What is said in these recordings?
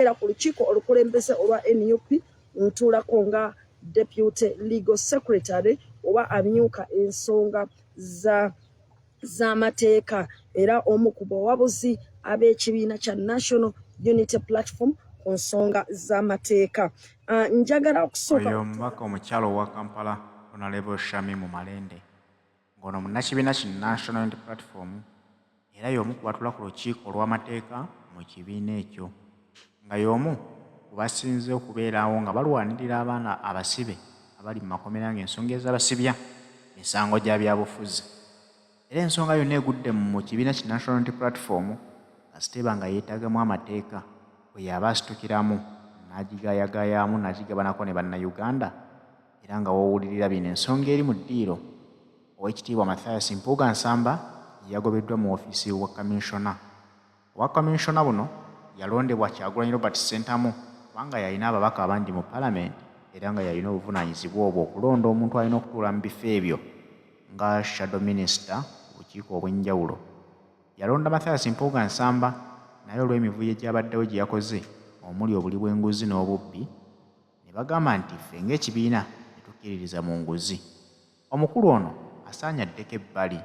Era ku lukiiko olukulembeze olwa nup ntuulako nga Deputy Legal Secretary oba amyuka ensonga za z'amateeka era omu ku bawabuzi ab'ekibiina kya National Unity Platform ku nsonga z'amateeka. Ah, njagala okusooka Oyo omubaka omukyala owa Kampala Honorable Shamim Malende ng'ono munnakibiina ki National Unity Platform era y'omu ku batuula ku lukiiko olw'amateeka mu kibiina ekyo nga y'omu ku basinze okubeerawo nga balwanirira abaana abasibe abali mu makomera ng'ensonga ezabasibya misango gya byabufuzi. Era ensonga yonna egudde mu kibiina ki National Unity Platform kasita eba nga yeetaagamu amateeka oyo aba asitukiramu n'agigaayagaayaamu n'agigabanako ne Bannayuganda era nga w'owulirira bino ensonga eri mu ddiiro. Oweekitiibwa Mathias Mpuuga Nsamba yagobeddwa mu ofiisi y'obwa Kaminsona. Obwa Kaminsona buno yalondebwa Kyagulanyi Robert Ssentamu kubanga y'alina ababaka abangi mu Palamenti era nga y'alina obuvunaanyizibwa obwo okulonda omuntu alina okutuula mu bifo ebyo nga Shadow Minister ku bukiiko obw'enjawulo. Yalonda Mathias Mpuuga Nsamba naye olw'emivuyo egyabaddewo gye yakoze omuli obuli bw'enguzi n'obubbi ne bagamba nti ffe ng'ekibiina tetukkiririza mu nguzi. Omukulu ono asaanye addeko ebbali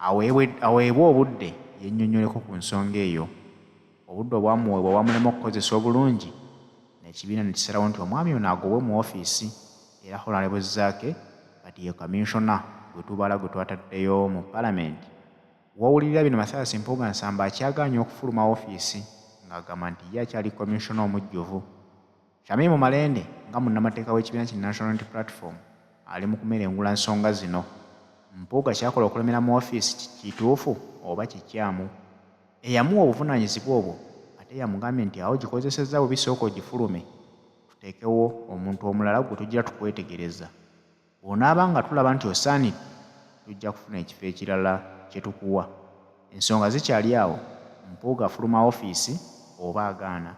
aweebwe obudde yennyonnyoleko ku nsonga eyo. Obudde obwamuweebwa bwamulema okukozesa obulungi n'ekibiina ne kisalawo nti omwami ono agobwe mu ofiisi era Honalebo Zaake kati ye Kaminsona gwe tubala gwe twataddeyo mu Palamenti. W'owulirira bino Mathias Mpuuga Nsamba akyagaanye okufuluma ofiisi ng'agamba nti ye akyali Kaminsona omujjuvu. Shamim Malende nga munnamateeka w'ekibiina ki National Unity Platform ali mu kumerengula nsonga zino. Mpuuga ky'akola okulemera mu ofiisi kituufu oba kikyamu? Eyamuwa obuvunaanyizibwa obwo ate y'amugambye nti awo gikozesezza bubi sooka ogifulume tuteekewo omuntu omulala gwe tugira tukwetegereza. Bw'onaaba nga tulaba nti osaanidde tujja kufuna ekifo ekirala kye tukuwa. Ensonga zikyali awo, Mpuuga afuluma ofiisi oba agaana?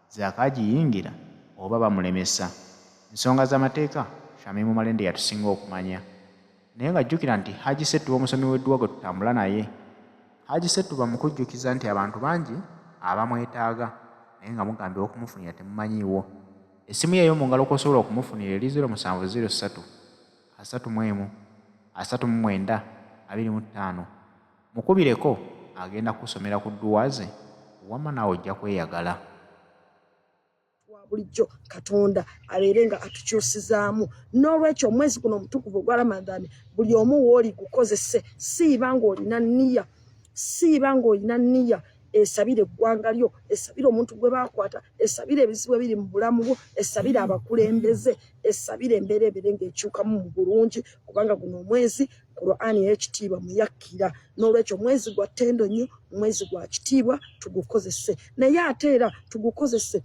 Zaake agiyingira oba bamulemesa? Nsonga za mateeka Shamim Malende yatusinga okumanya. Naye nga jjukira nti Hajji Ssettuba omusomi w'edduwa gwe tutambula naye. Hajji Ssettuba mukujjukiza nti abantu bangi abamwetaaga naye nga mugambibwa okumufunira temumanyiiwo. Essimu ye ey'omu ngalo kw'osobola okumufunira eri ziro musanvu ziro ssatu, asatu mu emu, asatu mu mwenda, abiri mu ttaano. Mukubireko agenda kukusomera ku dduwa ze wamma naawe ojja kweyagala. Wa bulijjo Katonda abeere nga atukyusizaamu. N'olwekyo omwezi guno omutukuvu ogwa Ramadhan buli omu w'oli gukozese, siiba ng'olina nniya, siiba ng'olina nniya esabire eggwanga lyo, esabire omuntu gwe baakwata, esabire ebizibu ebiri mu bulamu bwo, esabire abakulembeze, esabire embeera ebeere ng'ekyukamu mu bulungi, kubanga guno omwezi Qur'an ey'ekitiibwa muyakkira. N'olwekyo mwezi gwa ttendo nnyo, mwezi gwa kitiibwa, tugukozese. Naye ate era tugukozese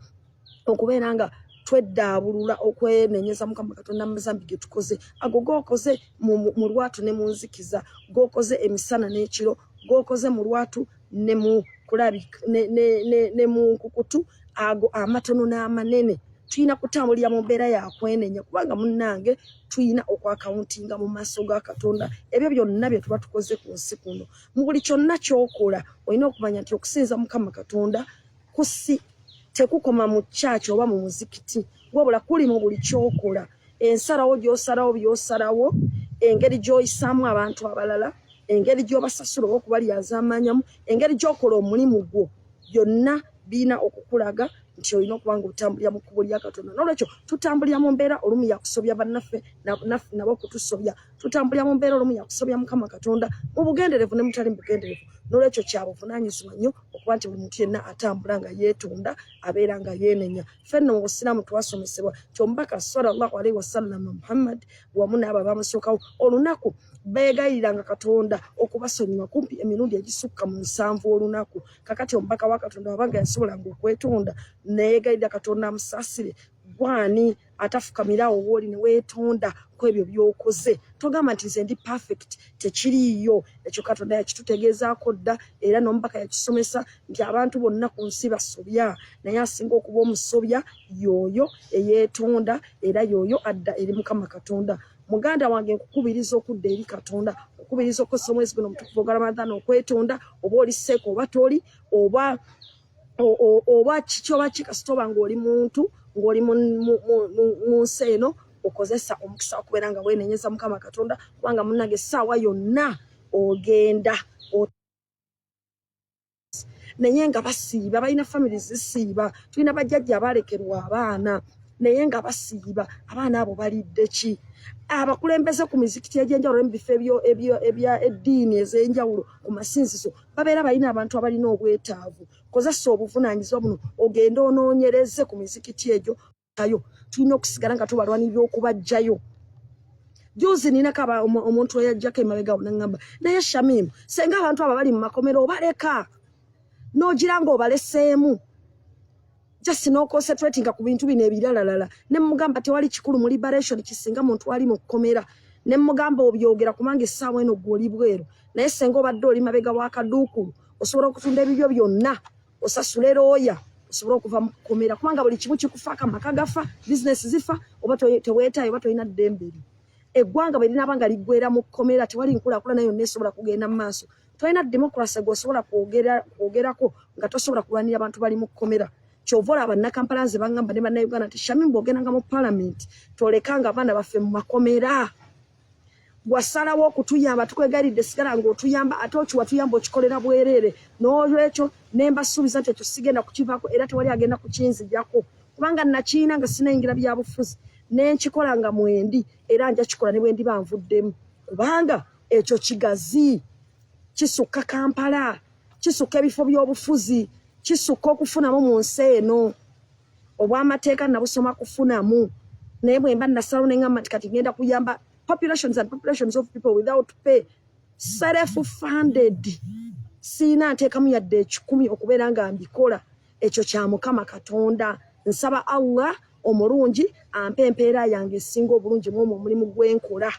okubeera nga tweddaabulula okwenenyeza Mukama Katonda mu mazambi ge tukoze, ago g'okoze mu lwatu ne mu nzikiza, g'okoze emisana n'ekiro, g'okoze mu lwatu ne mu kulabika ne mu nkukutu, ago amatono n'amanene. Tulina kutambulira mu mbeera ya kwenenya, kubanga munnange tulina okwakawuntinga mu maaso ga Katonda ebyo byonna bye tuba tukoze ku nsi kuno. Mu buli kyonna ky'okola olina okumanya nti okusinza Mukama Katonda kusi tekukoma mu church oba mu muzikiti, wabula kuli mu buli ky'okola. Ensalawo gy'osalawo, by'osalawo, engeri gy'oyisaamu abantu abalala, engeri gy'obasasula oba okubalyazaamaanyamu, engeri gy'okola omulimu gwo, byonna birina okukulaga nti olina okuba nga otambulira mu kkubo lya Katonda. N'olwekyo tutambulira mu mbeera olumu yakusobya bannaffe nabo kutusobya, tutambulira mu mbeera olumu yakusobya Mukama Katonda mu bugenderevu ne mutali mu bugenderevu. N'olwekyo kya buvunaanyizibwa nnyo okuba nti buli muntu yenna atambula nga yeetonda, abeera nga yeenenya. Ffe nno mu Busiraamu twasomesebwa nti omubaka sallallahu alaihi wasallam Muhammad wamu n'abo abamusookawo olunaku beegayiriranga Katonda okubasonyiwa kumpi emirundi egisukka mu 7 olunaku. Kakati omubaka wa Katonda wabanga yasobolanga okwetonda neyeegayirira Katonda amusaasire, gwani atafukamira awo wooli ne weetonda ku ebyo by'okoze? Togamba nti nze ndi perfect, tekiriiyo. Ekyo Katonda yakitutegeezaako dda, era n'omubaka yakisomesa nti abantu bonna ku nsi basobya, naye asinga okuba omusobya y'oyo eyeetonda era y'oyo adda eri Mukama Katonda. Muganda wange, nkukubiriza okudda eri Katonda, nkukubiriza okukozesa omwezi guno omutukuvu ogwa Ramadhan okwetonda, oba oli seeka oba toli, oba Oba kiki oba ki, kasita oba ng'oli muntu, ng'oli mu nsi eno, okozesa omukisa okubeera nga weenenyeza Mukama Katonda, kubanga munnange essaawa yonna ogenda. Naye nga basiiba, balina family zisiiba, tulina bajjajja abalekerwa abaana, naye nga basiiba. Abaana abo balidde ki? Abakulembeze ku mizikiti egy'enjawulo, mu bifo ebya eddiini ez'enjawulo, ku masinzizo, babeera balina abantu abalina obwetaavu. Kozesa obuvunaanyizibwa buno, ogende onoonyereze ku mizikiti egyo ayo. Tulina okusigala nga tubalwanirira okubajjayo. Juzi ninako omuntu eyajjako emabega naŋŋamba, "Naye Shamimu, senga abantu abo bali mu makomero obaleka n'ogira ng'obaleseemu just n'oconcentratinga ku bintu bino ebiralalala." Ne mugamba, "Tewali kikulu mu liberation kisinga muntu ali mu kkomera." Ne mugamba, "Obyogera kubanga essaawa eno gwe oli bweru, naye senga obadde oli mabega wa kaduukulu, osobola okutunda ebibyo byonna osasule looya osobole okuva mu kkomera, kubanga buli kimu kikufaako, amaka gafa, bizinesi zifa, oba teweetaayo, oba tolina ddembe lyo. Eggwanga bwe linaaba nga liggwera mu kkomera, tewali nkulaakulana yonna esobola kugenda mu maaso. Tolina democracy gweosobola kwogerako nga tosobola kulwanira abantu bali mu kkomera." Kyova olaba bannakampala nze baŋŋamba ne bannayuganda nti, "Shamim, bw'ogendanga mu palamenti, tolekanga abaana baffe mu makomera. Wasalawo okutuyamba, tukwegayiridde, sigala ng'otuyamba, ate okiwatuyamba okikolera bwereere." N'olwekyo ne mbasuubiza nti ekyo sigenda kukivaako, era tewali agenda kukinzijako, kubanga nakiina nga sinayingira byabufuzi, nenkikola nga mwendi, era nja kikola ne bwe ndiba nvuddemu, kubanga ekyo kigazi, kisukka Kampala, kisukka ebifo by'obufuzi, kisukka okufunamu mu nsi eno. Obwamateeka nabusoma kufunamu, naye bwe mba nasalawo ne ŋŋamba nti kati ngenda kuyamba populations and populations of people without pay, self funded, siina nteekamu yadde 100 okubeera nga mbikola. Ekyo kya Mukama Katonda. Nsaba Allah omulungi ampe empeera yange esinga obulungi mwomwo omulimu gwenkola.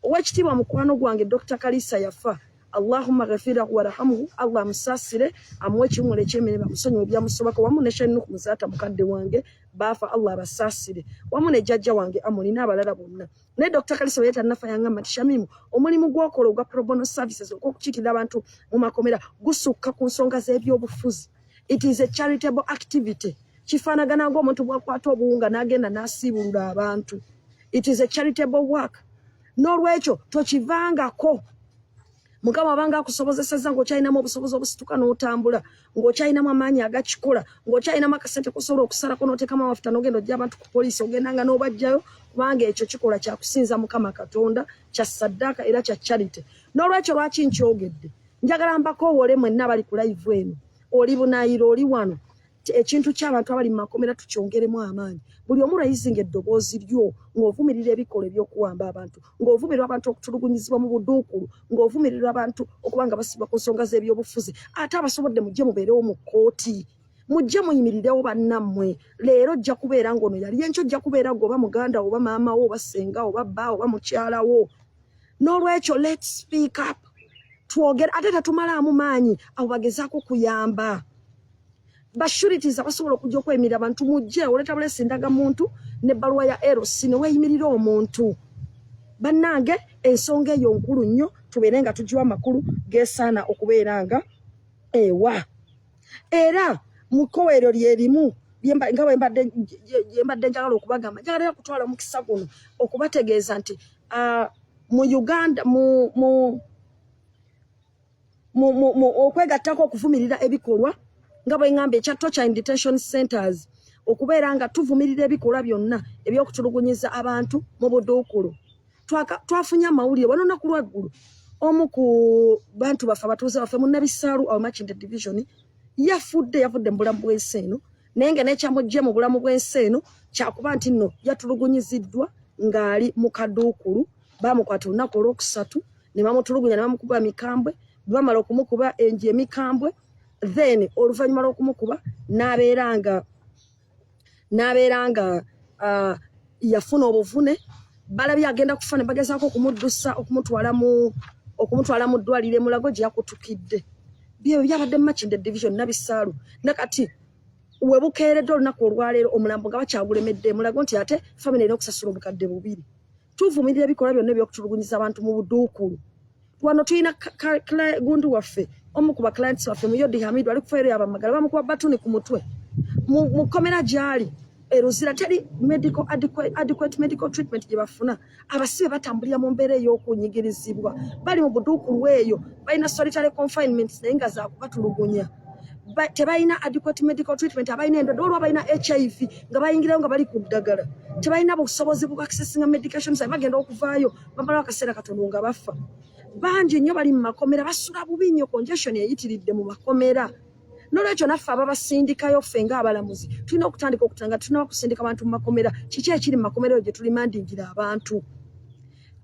Owekitiibwa mukwano gwange Dr Kalisa yafa, Allahumma ghafirahu warhamhu, Allah amusaasire, amuwe ekiwummulo ekyemirembe, amusonyiwe ebyamusobako, wamu ne Shenuku Muzaata mukadde wange baafa, Allah abasaasire, wamu ne jjajja wange Amuli n'abalala bonna. Naye Dr Kalisa bwe tannafa yangamba nti, "Shamimu, omulimu gw'okola ogwa pro bono services, ogw'okukiikirira abantu mu makomera, gusukka ku nsonga z'ebyobufuzi. It is a charitable activity. Kifaanagana ng'omuntu bw'akwata obuwunga n'agenda n'asiibulula abantu. It is a charitable work. N'olwekyo tokivangako. Mukama abanga akusobozesezza ng'okyalinamu obusobozi obusituka n'otambula, ng'okyalinamu amaanyi agakikola, ng'okyalinamu akasente kosobola okusalako n'oteekamu amafuta n'ogenda ojja abantu ku poliisi, ogendanga n'obajjayo, kubanga ekyo kikola kyakusinza Mukama Katonda, kya saddaaka era kya charity." N'olwekyo lwaki nkyogedde, njagala mbakoowole mwenna abali ku live eno, oli bunaayira, oli wano, ekintu ky'abantu abali mu makomera tukyongeremu amaanyi. Buli omu raisinga eddoboozi lyo ng'ovumirira ebikolwa ebyokuwamba abantu, ng'ovumirira abantu okutulugunyizibwa mu buduukulu, ng'ovumirira abantu okuba nga basibwa ku nsonga z'ebyobufuzi. Ate abasobodde, mujje mubeerewo mu kkooti, mujje muyimirirewo bannammwe. Leero ojja kubeera ng'ono yali, enkyo ojja kubeera gwe, oba muganda, oba maama wo, oba ssenga, oba bba, oba mukyala wo. N'olwekyo let's speak up, twogere, ate tetumalaamu maanyi abo bagezaako kuyamba. Ba sureties abasobola okujja okweyimirira abantu, mujje, oleeta bulesi ndagamuntu n'ebbaluwa ya LC ne weeyimirira omuntu. Bannange, ensonga eyo nkulu nnyo, tubeere nga tugiwa amakulu geesaana okubeera nga ewa. Era mu kkowa eryo lyerimu nga bwe mbadde njagala okubagamba, njagala era okutwala omukisa guno okubategeeza nti mu Uganda mu okwegattako okuvumirira ebikolwa nga bwe ŋŋamba ekya torture in detention centers, okubeera nga tuvumirira ebikolwa byonna ebyokutulugunyiza abantu mu buduukulu. Twafunye amawulire wano olunaku lwaggulu, omu ku bantu baffe, abatuuze baffe mu Nabisaalu awo Makindye Division, yafudde, yavudde mu bulamu bw'ensi eno. Naye nga n'ekyamugye mu bulamu bw'ensi eno kyakuba nti nno yatulugunyiziddwa ng'ali mu kaduukulu. Bamukwata olunaku olwokusatu ne bamutulugunya ne bamukuba mikambwe. Bwe bamala okumukuba enji emikambwe, then oluvannyuma lw'okumukuba n'abeera nga yafuna obuvune, balabye agenda kufa, ne bagezaako okumuddusa okumutwala mu ddwaliro e Mulago gye yakutukidde. Byebyo byabadde mu Makindye Division, Nabisaalu. Nakati we bukeeredde olunaku olwaleero, omulambo nga bakyagulemedde e Mulago, nti ate family erina okusasula 2000. Tuvumirira ebikolwa byonna ebyokutulugunyiza abantu mu buduukulu. Wano tulina gundi waffe Omu ku baclients baffe, Muyodi Hamidu, ali ku fayiro yabamagala, bamukuba batuni ku mutwe. Mu kkomera gy'ali eruzira teri medical adequate medical treatment gye bafuna. Abasibe batambulira mu mbeera ey'okunyigirizibwa, bali mu buduukulu eyo, balina solitary confinement naye nga zakubatulugunya. Tebalina adequate medical treatment. Abalina endwadde, waliwo abalina HIV nga bayingirayo nga bali ku ddagala, tebalina busobozi bu accessinga medications. Bagenda okuvaayo bamalawo akaseera katono nga bafa. Bangi nnyo bali mu makomera, basula bubi nnyo, congestion eyitiridde mu makomera. Nolwekyo naffe ababasindikayo, ffe ng'abalamuzi, tulina okutandika okutanga tulina kusindika bantu mu makomera. Kiki ekiri mu makomera eyo gye tulimandingira abantu?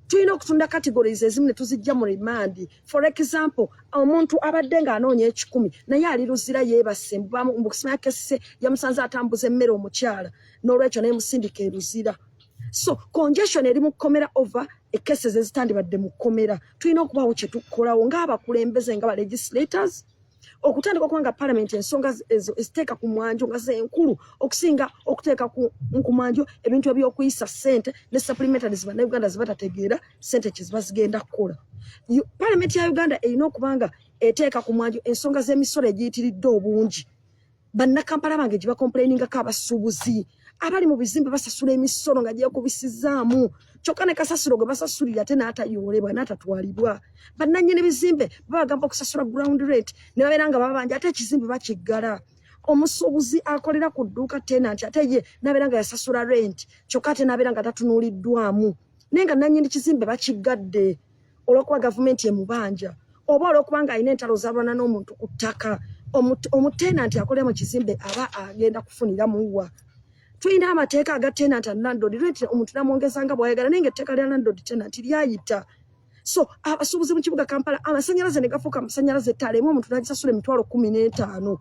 Tulina okutunda categories ezimu ne tuzijja mu remand. For example, omuntu abadde ng'anoonya 100 naye ali Luzira yeebase, mbukusimanya kese yamusanze atambuza emmere omukyala, n'olwekyo nemusindika e Luzira. So congestion eri mu kkomera over ecases ezitandibadde mu kkomera. Tulina okubaawo kye tukolawo ng'abakulembeze, nga ba legislators, okutandika okuba nga parliament ensonga ezo eziteeka ku mwanjo nga zenkulu okusinga okuteeka ku mwanjo ebintu ebyokuyisa ssente ne supplementaries bannayuganda zebatategeera ssente kyeziba zigenda kukola. Parliament ya Uganda erina okuba nga eteeka ku mwanjo ensonga z'emisolo egiyitiridde obungi. Bannakampala bange gye bacomplainingako, abasuubuzi abali mu bizimbe basasula emisolo nga gyekubisizaamu, kyokka ne kasasiro gwe basasulira ate n'atayoolebwa n'atatwalibwa. Bannannyini bizimbe babagamba okusasula ground rent ne babeera nga babanja, ate ekizimbe bakiggala. Omusuubuzi akolera ku dduuka, tenant, ate ye n'abeera nga yasasula rent, kyokka ate n'abeera nga tatunuuliddwamu, naye nga nannyini kizimbe bakiggadde olw'okuba gavumenti emubanja oba olw'okuba nga alina entalo zalwana n'omuntu ku ttaka. Omutenanti akolera mu kizimbe aba agenda kufunira muwa? Tulina amateeka aga tenant and landlord rent, omuntu namwongeza nga bw'ayagala, naye nga etteeka lya landlord tenant lyayita. So abasuubuzi mu kibuga Kampala, amasanyalaze ne gafuuka amasanyalaze, ettaala emu omuntu nagisasula 150,000.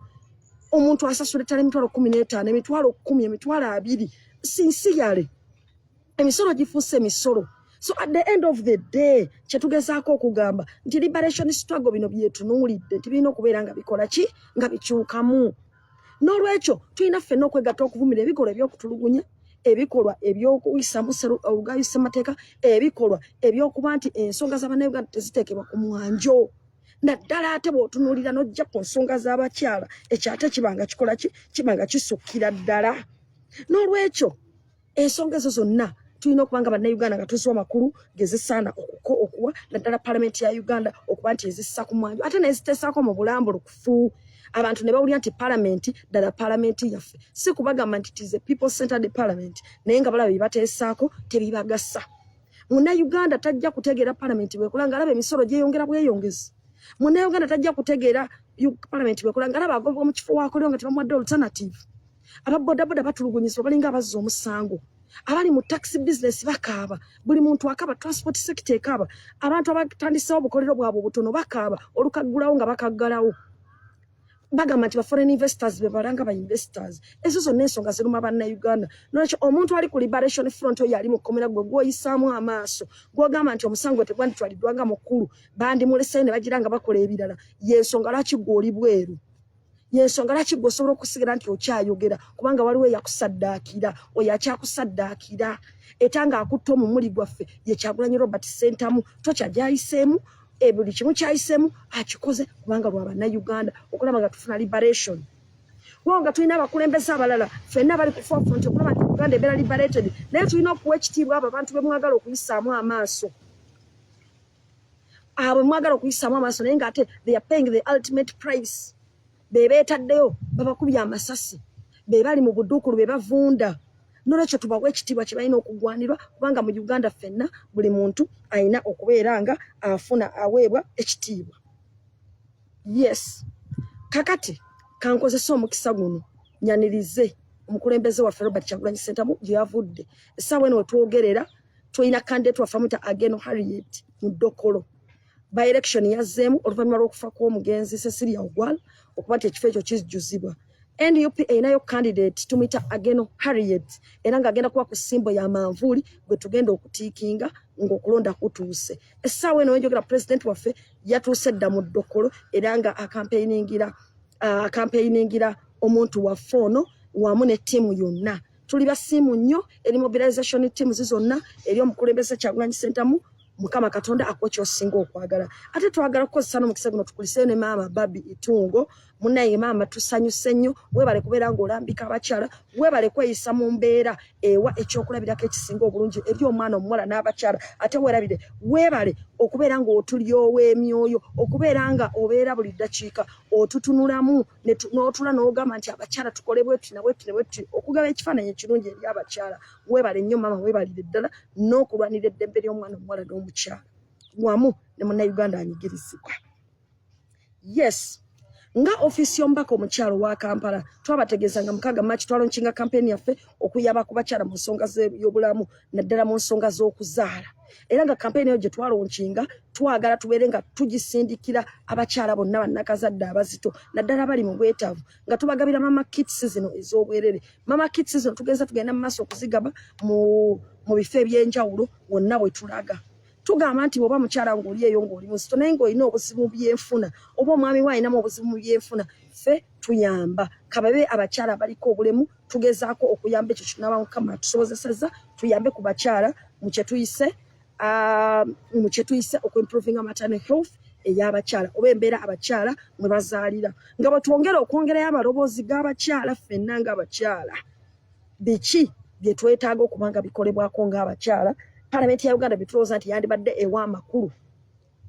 Omuntu asasula ettaala 15,000, 10,000, 20,000. Sincerely, emisolo gifuuse emisolo. So at the end of the day, kyetugezaako okugamba nti liberation struggle bino byetunuulidde nti birina okubeera nga bikola ki, nga bikyukamu. N'olwekyo tulina ffenna okwegatta okuvumira ebikolwa ebyokutulugunya, ebikolwa ebyokuyisa olugayo ssemateeka, ebikolwa ebyokuba nti ensonga z'abannayuganda teziteekebwa ku mwanjo, naddala ate bw'otunuulira n'ojja ku nsonga z'abakyala, ekyo ate kibanga kikola ki, kibanga kisukkira ddala. N'olwekyo ensonga ezo zonna tulina okuba nga bannayuganda nga tuziwa amakulu gezisaana okuwa, naddala palamenti ya Uganda okuba nti ezissa ku mwanjo ate neziteesaako mu bulambulukufu, abantu ne bawulira nti palamenti ddala palamenti yaffe, si kubagamba nti it is a people centered parliament, naye nga balaba byebateesaako tebibagasa. Munnayuganda tajja kutegeera palamenti bwekola nga alaba emisolo gyeyongera bweyongezi. Munnayuganda tajja kutegeera palamenti bwekola nga alaba agobwa mu kifo wakolera nga tebamuwadde alternative. Ababodaboda batulugunyizibwa, balinga abazza omusango. Abali mu taxi business bakaaba, buli muntu akaba, transport sector ekaaba. Abantu abatandisewo obukolero bwabwe obutono bakaaba, olukaggulawo nga bakaggalawo, bagamba nti ba foreign investors be balanga ba investors. Ezo zonna ensonga ziruma bannayuganda. Nolwekyo omuntu ali ku liberation front oyo ali mu kkomera, gwe gwoyisaamu amaaso, gwogamba nti omusango tegwanditwaliddwa nga mukulu, bandimuleseyo ne bagira nga bakola ebirala, yensonga lwaki gwe oli bweru, yensonga lwaki gwe osobola okusigala nti okyayogera, kubanga waliwo eyakusaddaakira, oyo akyakusaddaakira eta ng'akutta omumuli gwaffe ye Kyagulanyi Robert Sentamu. Tokya gyayiseemu, buli kimu kyayiseemu akikoze kubanga lwa bannayuganda okulaba nga tufuna liberation. Wo nga tulina abakulembeze abalala ffenna bali ku forefront okulaba nti Uganda ebeera liberated, naye tulina okuwa ekitiibwa abo abantu be mwagala okuyisaamu amaaso, abo mwagala okuyisaamu amaaso, naye ng'ate they are paying the ultimate price. Be beetaddeyo babakubye amasasi, be bali mu buduukulu, be bavunda. Nolwekyo tubawe ekitiibwa kye balina okugwanirwa, kubanga mu Uganda ffenna buli muntu alina okubeera nga afuna aweebwa ekitiibwa. Yes, kakati kankozese omukisa guno nyanirize omukulembeze waffe Robert Kyagulanyi Sentamu gye yavudde. Essaawa eno wetwogerera tulina candidate waffe amuyita Ageno Harriet mu Dokolo. By election yazzeemu oluvannyuma lw'okufa kw'omugenzi Cecilia Ogwal, okuba nti ekifo ekyo kijjuzibwa. NUP erinayo candidate tumuyita Ageno Harriet, era ng'agenda kuba ku symbol ya manvuuli gwe tugenda okutiikinga ng'okulonda kutuuse. Essaawa eno wenjogera, president waffe yatuuse dda mu Dokolo, era nga akampeiningira omuntu waffe ono wamu ne ttiimu yonna. Tuli basiimu nnyo eri mobilization teams zonna eri omukulembeze Kyagulanyi Sentamu. Mukama Katonda akuwa kyosinga okwagala. Ate twagala kukozesa n'omukisa guno tukuliseyo ne maama Babi Itungo. Munaye maama, tusanyuse nnyo, weebale kubeera ng'olambika abakyala, weebale kweyisa mu mbeera ewa ekyokulabirako ekisinga obulungi eri omwana omuwala n'abakyala. Ate weerabire, weebale okubeera ng'otulyowa emyoyo, okubeera nga obeera buli ddakiika otutunulamu n'otula n'ogamba nti abakyala tukole bwetuti na bwetuti ne bwetuti, okugaba ekifaananyi ekirungi eri abakyala. Weebale nnyo maama, weebalire ddala n'okulwanira eddembe ly'omwana omuwala n'omukyala wamu ne munnayuganda anyigirizibwa. Yes, nga ofiisi y'omubaka omukyalo wa Kampala twabategeeza nga 6 Maaki twalaunchinga kampeyini yaffe okuyamba ku bakyala mu nsonga z'ebyobulamu, naddala mu nsonga z'okuzaala. Era nga kampeyini eyo gye twalaunchinga twagala tubeere nga tugisindikira abakyala bonna bannakazadde abazito, naddala bali mu bwetaavu, nga tubagabira mama kits zino ez'obwerere. Mama kits zino tugenza tugenda mu maaso okuzigaba mu bifo ebyenjawulo wonna bwe tulaga. Tugamba nti bw'oba mukyala ng'oli eyo ng'oli muzito naye ng'olina obuzibu mu byenfuna, oba omwami we alinamu obuzibu mu byenfuna, ffe tuyamba. Kababe abakyala abaliko obulemu, tugezaako okuyamba ekyo kinaaba Mukama atusobozesezza, tuyambe ku bakyala mu kye tuyise okuimprovinga maternal health ey'abakyala oba embeera abakyala mwe bazaalira, nga bwe twongera okwongerayo amaloboozi g'abakyala ffenna ng'abakyala, biki bye twetaaga okuba nga bikolebwako ng'abakyala. Palamenti ya Uganda bitulowooza nti yandibadde ewa amakulu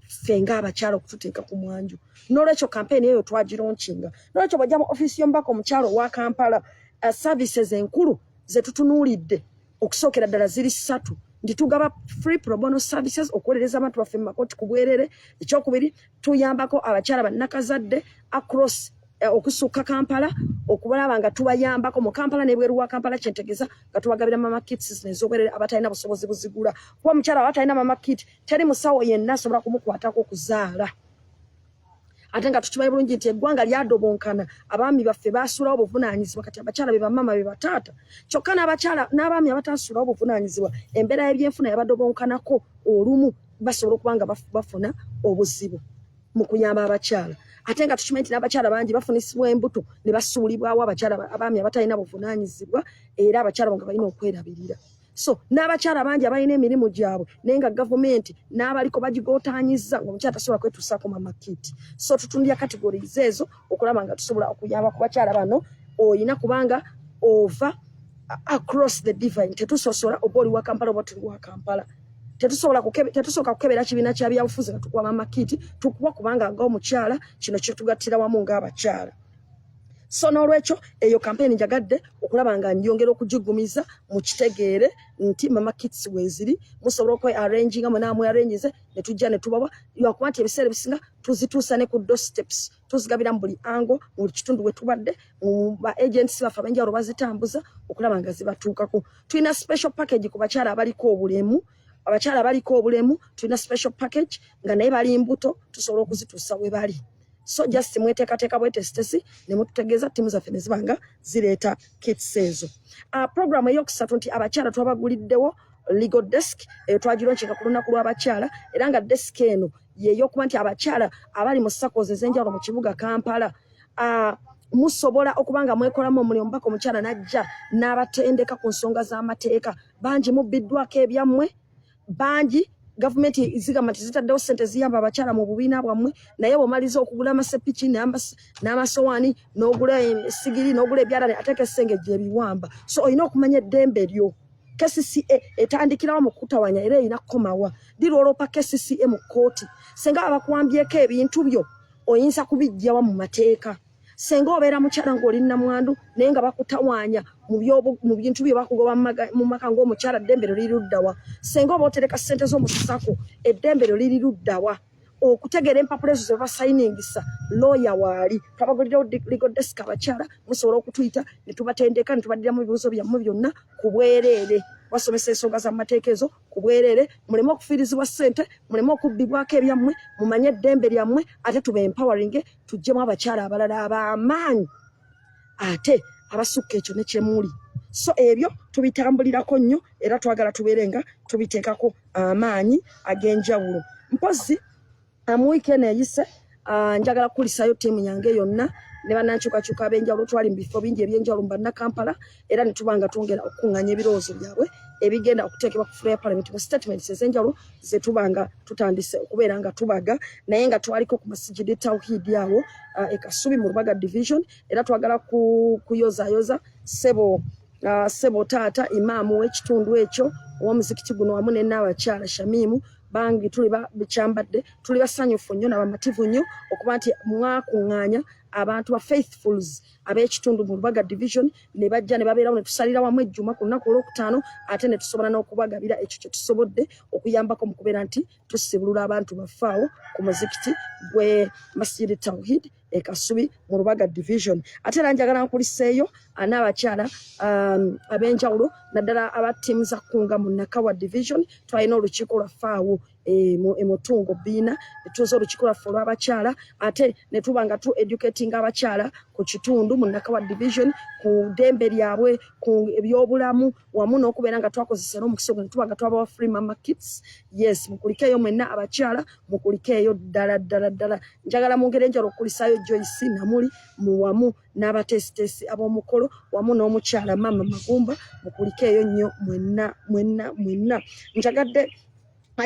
ffe ng'abakyala okututeeka ku mwanjo. N'olwekyo kampeyini eyo twagilaunchinga. N'olwekyo bw'ojja mu ofiisi y'omubaka omukyala owa Kampala, services enkulu ze tutunuulidde okusookera ddala ziri ssatu, nti tugaba free pro bono services okuwolereza abantu baffe mu makooti ku bwerere. Ekyokubiri, tuyambako abakyala bannakazadde across okusukka Kampala, okubalaba nga tubayambako mu Kampala n'ebweru wa Kampala, kyentegeeza nga tubagabira mama kits nez'obwerere abatalina busobozi buzigula, kuba omukyala abatalina mama kit teri musawo yenna asobola kumukwatako okuzaala. Ate nga tukimanyi bulungi nti eggwanga lyadobonkana, abaami baffe baasuulawo obuvunaanyizibwa, kati abakyala be bamaama be bataata. Kyokka n'abakyala n'abaami abataasuulawo obuvunaanyizibwa, embeera y'ebyenfuna yabadobonkanako, olumu basobola okuba nga bafuna obuzibu mu kuyamba abakyala. Ate nga tukimanyi nti n'abakyala bangi bafunisibwa embuto ne basuulibwawo abakyala abaami abatalina buvunaanyizibwa, era abakyala bo nga balina okwerabirira. So n'abakyala bangi abalina emirimu gyabwe naye nga gavumenti n'abaliko bagigootaanyizza, ng'omukyala tasobola kwetuusaako mama kit. So tutundira categories ezo okulaba nga tusobola okuyamba ku bakyala bano. Oyina kubanga ova across the divine, tetusosola oba oli wa Kampala oba tuli wa Kampala. Tetusobola tetusooka kukebera kibiina kya byabufuzi nga tukuwa mama kit, tukuwa kubanga ng'omukyala kino kyetugattira wamu ng'abakyala. So n'olwekyo eyo kampeyini njagadde okulaba nga njongera okugigumiza, mukitegeere nti mama kits weeziri, musobola okwe arranginga mwena mwe arranginze ne tujja ne tubawa, lwakuba nti ebiseera ebisinga tuzituusa ne ku doorsteps, tuzigabira mu buli ango, mu buli kitundu we tubadde, mu ba agents baffe ab'enjawulo bazitambuza okulaba nga zibatuukako. Tulina special package ku bakyala abaliko obulemu. Abakyala abaliko obulemu tulina special package, nga naye bali mbuto, tusobola okuzituusa we bali. So just mweteekateeka bwetesitesi ne mututegeeza, ttiimu zaffe ne ziba nga zireeta kits ezo. Program eyokusatu nti abakyala twabaguliddewo legal desk. Eyo twagilaunchinga ku lunaku lw'abakyala, era nga desk eno yeeyokuba nti abakyala abali mu SACCOs ez'enjawulo mu kibuga Kampala, musobola okuba nga mwekolamu omulimu. Omubaka omukyala n'ajja n'abatendeka ku nsonga z'amateeka. Bangi mubbiddwako ebyammwe, bangi gavumenti zigamba nti zitaddewo ssente ziyamba abakyala mu bubiina bwammwe, naye bw'omaliza okugula amasepiki n'amasowaani n'ogula esigiri n'ogula ebyalani, ateeka essenge gyebiwamba. So olina okumanya eddembe lyo. KCCA etandikirawo mu kutawanya era erina kukomawa ddi? Lwoloopa KCCA mu kkooti, senga babakuwambyeko ebintu byo, oyinza kubijjawa mu mateeka? Senga obeera mukyala ng'oli nnamwandu naye nga bakutawaanya mu bintu bye, bakugoba mu maka ng'omukyala, eddembe lyo liri luddawa? Senga oba otereka ssente z'omu SACCO, eddembe lyo liri luddawa? Okutegeera empapula ezo ze basayiningisa, looya waali. Twabagulirawo legal desk. Abakyala musobola okutuyita ne tubatendeka ne tubaddiramu ebibuuzo byammwe byonna ku bwereere, basomesa ensonga z'amateeka ezo ku bwereere, muleme okufiirizibwa ssente, muleme okubbibwako ebyammwe, mumanye eddembe lyammwe, ate tuba empowering, tuggyemu abakyala abalala ab'amaanyi ate abasukka ekyo ne kyemuli. So ebyo tubitambulirako nnyo era twagala tubeere nga tubiteekako amaanyi ag'enjawulo. Mpozi mu wiiki eno eyise, njagala kukulisayo ttiimu yange yonna. Ne bannankyukakyuka ab'enjawulo twali mu bifo bingi eby'enjawulo mu Bannakampala, era ne tuba nga twongera okukuŋŋaanya ebirowoozo byabwe ebigenda okuteekebwa ku floor ya parliament mu statements ez'enjawulo ze tuba nga tutandise okubeera nga tubaga. Naye nga twaliko ku Masigidi Tawhidi awo e Kasubi mu Rubaga Division, era twagala kuyozaayoza sebo taata imaamu w'ekitundu ekyo ow'omuzikiti guno wamu ne Nnaabakyala Shamimu bangi. Tuli bikyambadde, tuli basanyufu nnyo nabamativu nnyo okuba nti mwakuŋŋaanya abantu ba faithfuls ab'ekitundu mu Rubaga Division ne bajja ne babeerawo ne tusalira wamu ejjuma ku lunaku olwokutaano, ate ne tusobola n'okubagabira ekyo kye tusobodde okuyambako mu kubeera nti tusibulula abantu baffe awo ku muzikiti gwe Masjid Tawhid e Kasubi mu Rubaga Division. Ate era njagala nkuliseeyo n'abakyala ab'enjawulo, naddala aba ttiimu za Kunga mu Nakawa Division. Twalina olukiiko lwaffe awo emutungo Bbiina, netuuza olukiiko lwaffe olw'abakyala, ate ne tuba nga tu educating abakyala ku kitundu mu Nakawa Division ku ddembe lyabwe, ku ebyobulamu, wamu n'okubeera nga twakozesa era omukisa ogwo ne tuba nga twabawa free mama kits. Yes, mukulikeeyo mwenna abakyala, mukulikeeyo ddala ddala ddala. Njagala mu ngeri enjawulo okukulisaayo Joyce Namuli mu wamu n'abateesiteesi ab'omukolo wamu n'omukyala Mama Magumba. Mukulikeeyo nnyo mwenna mwenna mwenna. Njagadde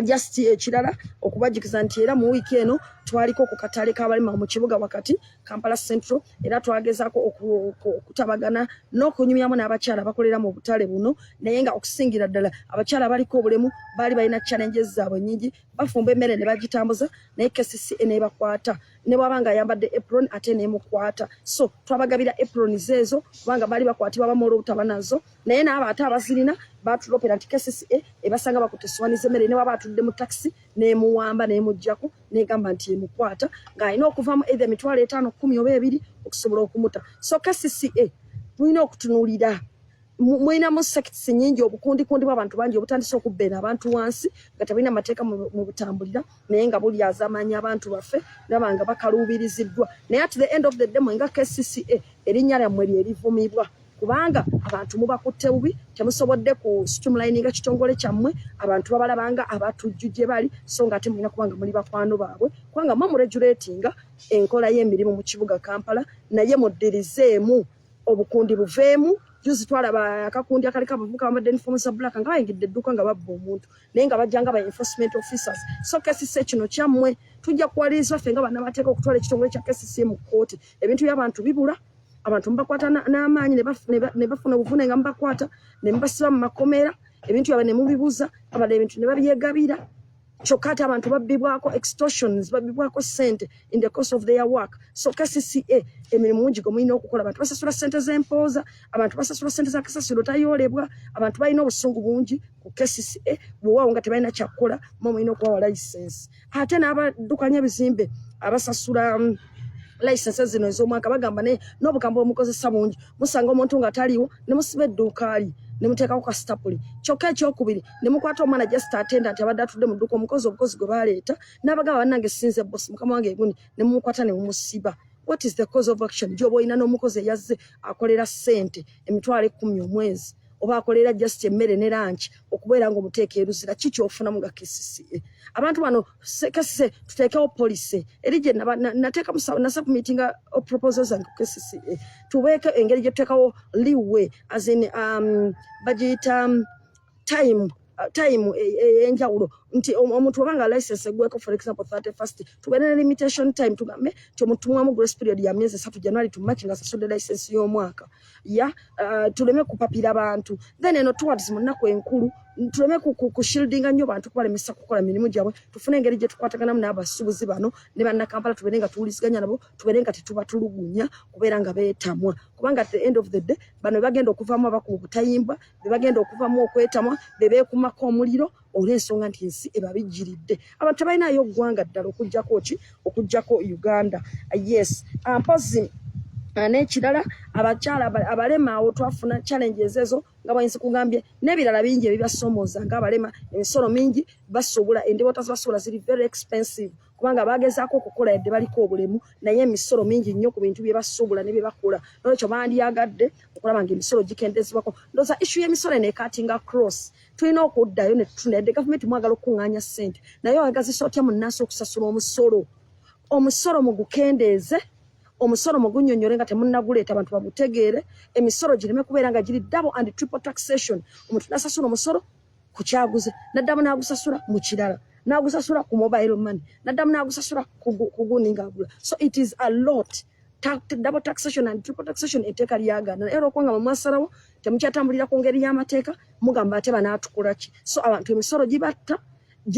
just ekirala okubajjukiza nti era mu wiiki eno twaliko ku katale k'abalima mu kibuga wakati, Kampala Central, era twagezaako okutabagana n'okunyumyamu n'abakyala abakolera mu butale buno. Naye nga okusingira ddala abakyala abaliko obulemu baali balina challenges zaabwe nnyingi. Bafumba emmere ne bagitambuza, naye KCCA n'ebakwata, ne bwaba nga ayambadde apron ate n'emukwata. So twabagabira aprons ezo kubanga baali bakwatibwa abamu olw'obutaba nazo. Naye n'abo ate abazirina batulopera nti KCCA ebasanga bakutte essowaani z'emmere, ne waba atudde mu takisi n'emuwamba n'emuggyako n'egamba nti emukwata ng'alina okuvamu either 50,000, 10 oba 2 okusobola okumuta. So KCCA, mulina okutunuulira, mulinamu sects nyingi, obukundikundi bw'abantu bangi obutandise okubbeera abantu wansi nga tebulina mateeka mu butambulira, naye nga bulyazaamaanya abantu baffe, naba nga bakaluubiriziddwa. Naye at the end of the day, mwe nga KCCA erinnya lyammwe lye livumibwa, kubanga abantu mubakutte bubi, temusobodde ku streamlininga kitongole kyammwe. Abantu babalabanga abatujju gye bali, so nga ate mulina kubanga muli bakwano baabwe, kubanga mwe muregulatinga enkola y'emirimu mu kibuga Kampala. Naye muddirizeemu obukundi buveemu. Juzi twalaba akakundi akaliko abavubuka bambadde uniform za black nga bayingidde edduuka nga babba omuntu, naye nga bajja nga ba enforcement officers. So KCCA, kino kyammwe. Tujja kuwaliriza ffe nga bannamateeka okutwala ekitongole kya KCCA mu kkooti. Ebintu by'abantu bibula, abantu mubakwata n'amaanyi ne bafuna obuvune nga mubakwata ne mubasiba mu makomera, ebintu byabwe ne mubibuza, abalala ebintu ne babyegabira. Kyokka ate abantu babbibwako extortions, babbibwako ssente in the course of their work. So KCCA, emirimu mungi gwe mulina okukola. Abantu basasula ssente z'empooza, abantu basasula ssente za kasasiro tayoolebwa. Abantu balina obusungu bungi ku KCCA bwewaawo nga tebalina kyakukola. Mwe mulina okubawa license. Ate n'abaddukanya ebizimbe abasasula license zino ez'omwaka bagamba naye n'obugambo omukozesa bungi. Musanga omuntu nga taliiwo ne musiba edduuka li ne muteekako kasitapuli. Kyokka ekyokubiri, ne mukwata omwana just attendant abadde atudde mu dduuka, omukozi obukozi gwe baleeta, n'abagamba, "Bannange, sinze boss, mukama wange eguni," ne mumukwata ne mumusiba. What is the cause of action gy'oba olina n'omukozi eyazze akolera ssente 100,000 omwezi, oba akolera just emmere ne lunch, okubeera ng'omuteeka eruzira? Ki kyofunamu nga KCCA? Abantu bano, KCCA, tuteekewo policy eri gye nateeka nasubmitinga proposal zange ku KCCA, tubeeko engeri gye tuteekawo leeway, as in bagiyita time ey'enjawulo, nti omuntu oba nga license egweko, for example 31st, tubeere ne limitation time, tugambe nti omuntu tumuwamu grace period ya myezi 3, January to March, nga asasudde license y'omwaka ya tuleme kupapira bantu. Then eno towards mu nnaku enkulu tuleme kushieldinga nnyo bantu, kubalemesa kukola mirimu gyabwe. Tufune engeri gye tukwataganamu n'abasuubuzi bano ne Bannakampala, tubeere nga tuwuliziganya nabo, tubeere nga tetubatulugunya kubeera nga beetamwa, kubanga at the end of the day bano be bagenda okuvaamu abakuba obutayimbwa, be bagenda okuvamu okwetamwa, be beekumako omuliro, olw'ensonga nti ensi ebabijjiridde. Abantu tebalinayo ggwanga ddala okuggyako ki? Okuggyako Uganda. Yes, mpozi n'ekirala, abakyala abalema awo twafuna challenges ezo nga bwayinza kugambye n'ebirala bingi ebibasoomooza ng'abalema. Emisolo mingi, basuubula endibota zibasuubula ziri very expensive, kubanga bagezaako okukola yadde baliko obulemu, naye emisolo mingi nnyo ku bintu bye basuubula ne bye bakola. Nolwekyo bandyagadde okulaba nga emisolo gikendezebwako. Ndowooza issue y'emisolo eno ecuttinga across. Tulina okuddayo ne tutunda. Yadde gavumenti mwagala okukuŋŋaanya ssente, naye oyagazisa otya munnansi okusasula omusolo? Omusolo mugukendeeze. Omusolo mugunyonyole nga temunnaguleeta, abantu bagutegeere. Emisolo gireme kubeera nga giri double and triple taxation. Omuntu nasasula omusolo ku kyaguze, naddamu n'agusasula mu kirala, n'agusasula ku mobile money, naddamu n'agusasula ku gundi ng'agula. So it is a lot, double taxation and triple taxation. Etteeka lyagaana, naye olwokubanga mwe mwasalawo temukyatambulira ku ngeri y'amateeka, mugamba ate banaatukola ki? So abantu emisolo gibatta.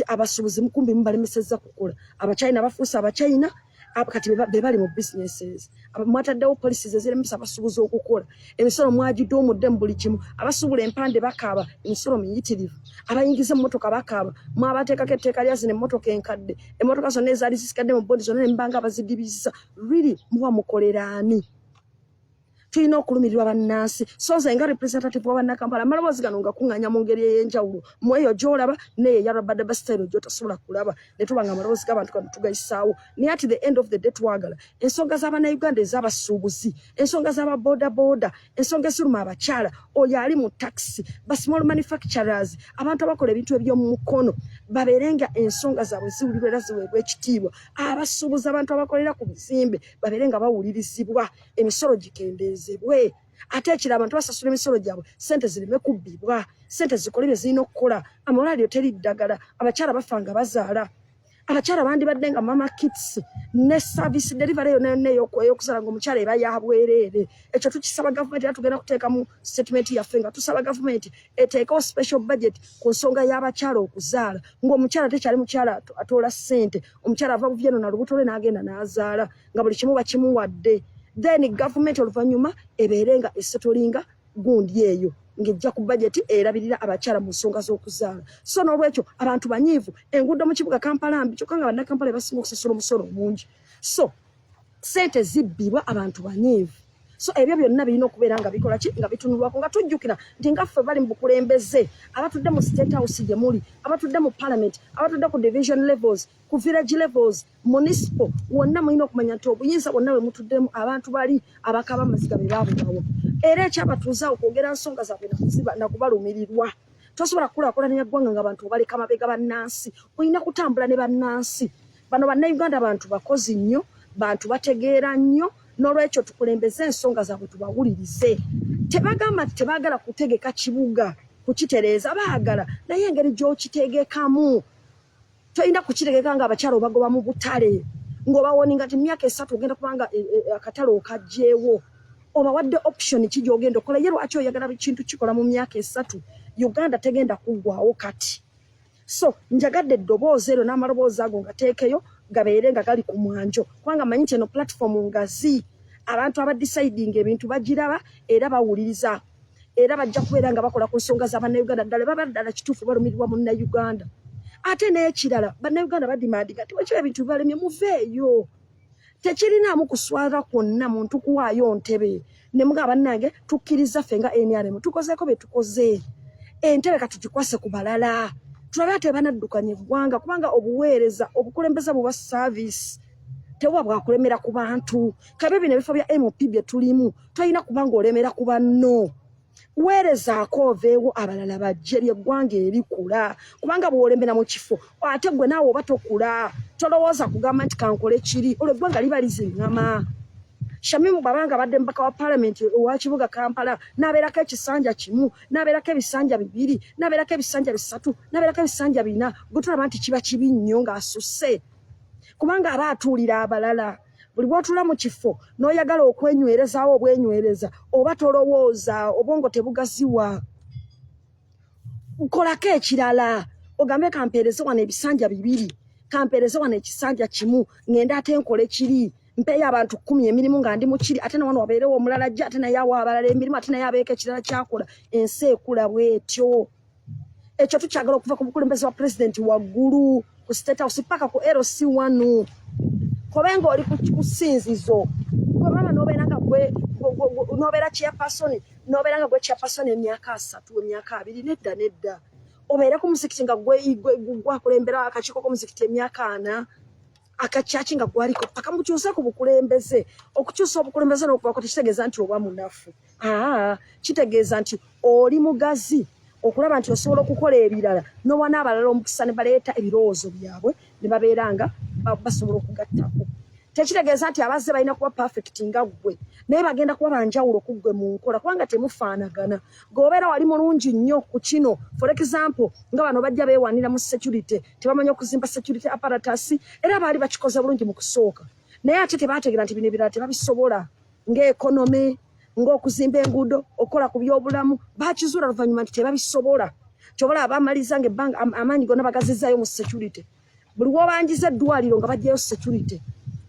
Abasuubuzi mukumbi mubalemesezza kukola. Abachina bafuuse Abachina kati be bali mu businesses. Mwataddewo policies eziremesa abasuubuzi okukola. Emisolo mwagiduumudde mu buli kimu. Abasuubula empande bakaaba, emisolo miyitirivu. Abayingiza emmotoka bakaaba, mwabateekako etteeka lya zino emmotoka enkadde. Emmotoka zonna ezaali zisigadde mu board zonna ne mubanga abazidibizza. Really, muba mukolera ani? Tulina okulumirirwa bannansi. So nze nga representative wa Bannakampala, amaloboozi gano nga kuŋŋaanya mu ngeri ey'enjawulo, mu eyo gy'olaba neyo eya rabadaba style gy'otasobola kulaba, ne tuba nga amaloboozi g'abantu gano tugayisaawo. Naye at the end of the day, twagala ensonga z'Abannayuganda, ez'abasuubuzi, ensonga z'ababoodabooda, ensonga eziruma abakyala, oyo ali mu taxi, ba small manufacturers, abantu abakola ebintu eby'omu mukono, babeere nga ensonga zaabwe ziwulirwa era ziweebwa ekitiibwa. Abasuubuzi, abantu abakolera ku bizimbe, babeere nga bawulirizibwa. Emisolo gikendeezebwe. Ate ekira, abantu basasula emisolo gyabwe, sente zireme kubbibwa, sente zikole bye zirina okukola. Amalwaliro teri ddagala, abakyala bafa nga bazaala. Abakyala bandibadde nga mama kits ne service delivery yonna yonna ey'okuzaala nga omukyala eba yabwereere. Ekyo tukisaba gavumenti, era tugenda kuteekamu statement yaffe nga tusaba gavumenti eteekewo special budget ku nsonga y'abakyala okuzaala, ng'omukyala tekyali mukyala atoola ssente. Omukyala ava buvi eno na lubuto lwe n'agenda n'azaala nga buli kimu bakimuwadde. Then gavumenti oluvannyuma ebeere nga esettlinga gundi eyo ng'ejja ku budget erabirira abakyala mu nsonga z'okuzaala. So n'olwekyo abantu banyiivu. Enguudo mu kibuga Kampala mbi, kyokka nga Bannakampala basinga okusasula omusolo omungi. So sente zibbibwa, abantu banyiivu. So ebyo byonna birina okubeera nga bikola ki, nga bitunulwako, nga tujjukira nti nga ffe bali mu bukulembeze, abatudde mu State House gye muli, abatudde mu Parliament, abatudde ku division levels, ku village levels, municipal, wonna mulina okumanya nti obuyinza bwonna bwe mutuddemu, abantu bali abakaba amaziga be baabubawo, era ekyabatuuza okwogera nsonga zaabwe nakubalumirirwa. Tosobola kukulaakulanya ggwanga nga abantu obaleka mabega. Bannansi, olina kutambula ne bannansi bano. Bannayuganda bantu bakozi nnyo, bantu bategeera nnyo. N'olwekyo tukulembeze ensonga zaabwe, tubawulirize. Tebagamba nti tebaagala kutegeka kibuga, kukitereeza, baagala, naye engeri gy'okitegekamu, tolina kukitegeka nga abakyala obagoba mu butale, ng'obawarninga nti myaka 3 ogenda kubanga akatale okagyewo. Obawadde option ki gy'ogenda okukola? Ye lwaki oyagala kintu kikola mu myaka 3? Uganda tegenda kuggwawo kati. So njagadde eddoboozi eryo n'amaloboozi ago ngateekeyo gabeere nga gali ku mwanjo, kubanga manyi nti eno platform ngazi, abantu abadecidinga ebintu bagiraba era bawuliriza, era bajja kubeera nga bakola ku nsonga z'Abannayuganda ddala baba ddala kituufu balumirirwa Munnayuganda. Ate n'ekirala, Bannayuganda bademandinga nti wekiba ebintu bibalemye, muveeyo. Tekirinaamu kuswala kwonna muntu kuwaayo ntebe ne mugamba, "Bannange, tukkiriza ffe nga NRM tukozeeko bye tukoze, entebe katugikwase ku balala, tulabe ate banaddukanya eggwanga." Kubanga obuweereza, obukulembeze buba service, tebuba bwakulemera ku bantu. Kabe bino ebifo bya MP bye tulimu, tolina kubanga olemera ku banno. Weerezaako, oveewo, abalala bajje, lyeggwanga erikula. Kubanga bw'olemera mu kifo, ate gwe naawe oba tokula. Tolowooza kugamba nti kankole kiri, olwo eggwanga liba liziŋŋama. Shamimu bw'abanga abadde mubaka wa Paalamenti owa kibuga Kampala, n'abeerako ekisanja kimu, n'abeerako ebisanja bibiri, n'abeerako ebisanja bisatu, n'abeerako ebisanja bina, gwe tulaba nti kiba kibi nnyo ng'asusse, kubanga aba atuulira abalala. Buli bw'otuula mu kifo n'oyagala okwenywerezaawo obwenywereza, oba tolowooza, obwongo tebugaziwa. Kolako ekirala, ogambe kampeereze wano ebisanja bibiri, kampeereze wano ekisanja kimu, ŋŋende ate nkole kiri, mpeeyo abantu 10 emirimu nga ndi mukiri, ate nawano wabeerewo omulala ajja, ate naye awa abalala emirimu, ate naye abeeko ekirala kyakola. Ensi ekula bwetyo. Ekyo tukyagala okuva ku bukulembeze wa Pulezidenti waggulu ku State House paka ku LC 1. Kobenga oli ku ssinzizo, gwe mama nobeera nga gwe nobeera chairperson, nobeera nga gwe chairperson emyaka 30, emyaka 20. Nedda, nedda. Obeere ku muzikiti nga gwe gwakulembera akakiiko k'omuzikiti emyaka 40, akakyaki nga gwaliko paka. Mukyuse ku bukulembeze. Okukyusa obukulembeze n'okubako tekitegeeza nti oba munafu. Aa, kitegeeza nti oli mugazi okulaba nti osobola okukola ebirala, n'owa n'abalala omukisa ne baleeta ebirowoozo byabwe ne babeera nga basobola okugattako. Tekitegeeza nti abazze balina kuba perfect nga ggwe, naye bagenda kuba banjawulo ku ggwe mu nkola, kubanga temufaanagana. Gweobeera wali mulungi nnyo ku kino, for example nga bano bajja beewanira mu security, tebamanyi okuzimba security apparatus, era baali bakikoze bulungi mu kusooka, naye ate tebategeera nti bino ebirala tebabisobola, ng'economy, ng'okuzimba enguudo, okukola ku byobulamu. Bakizuula luvannyuma nti tebabisobola. Kyobola abamaliza nga ebbanga amaanyi gonna bagazizaayo mu security. Buli wobanjiza eddwaliro nga bajjayo security,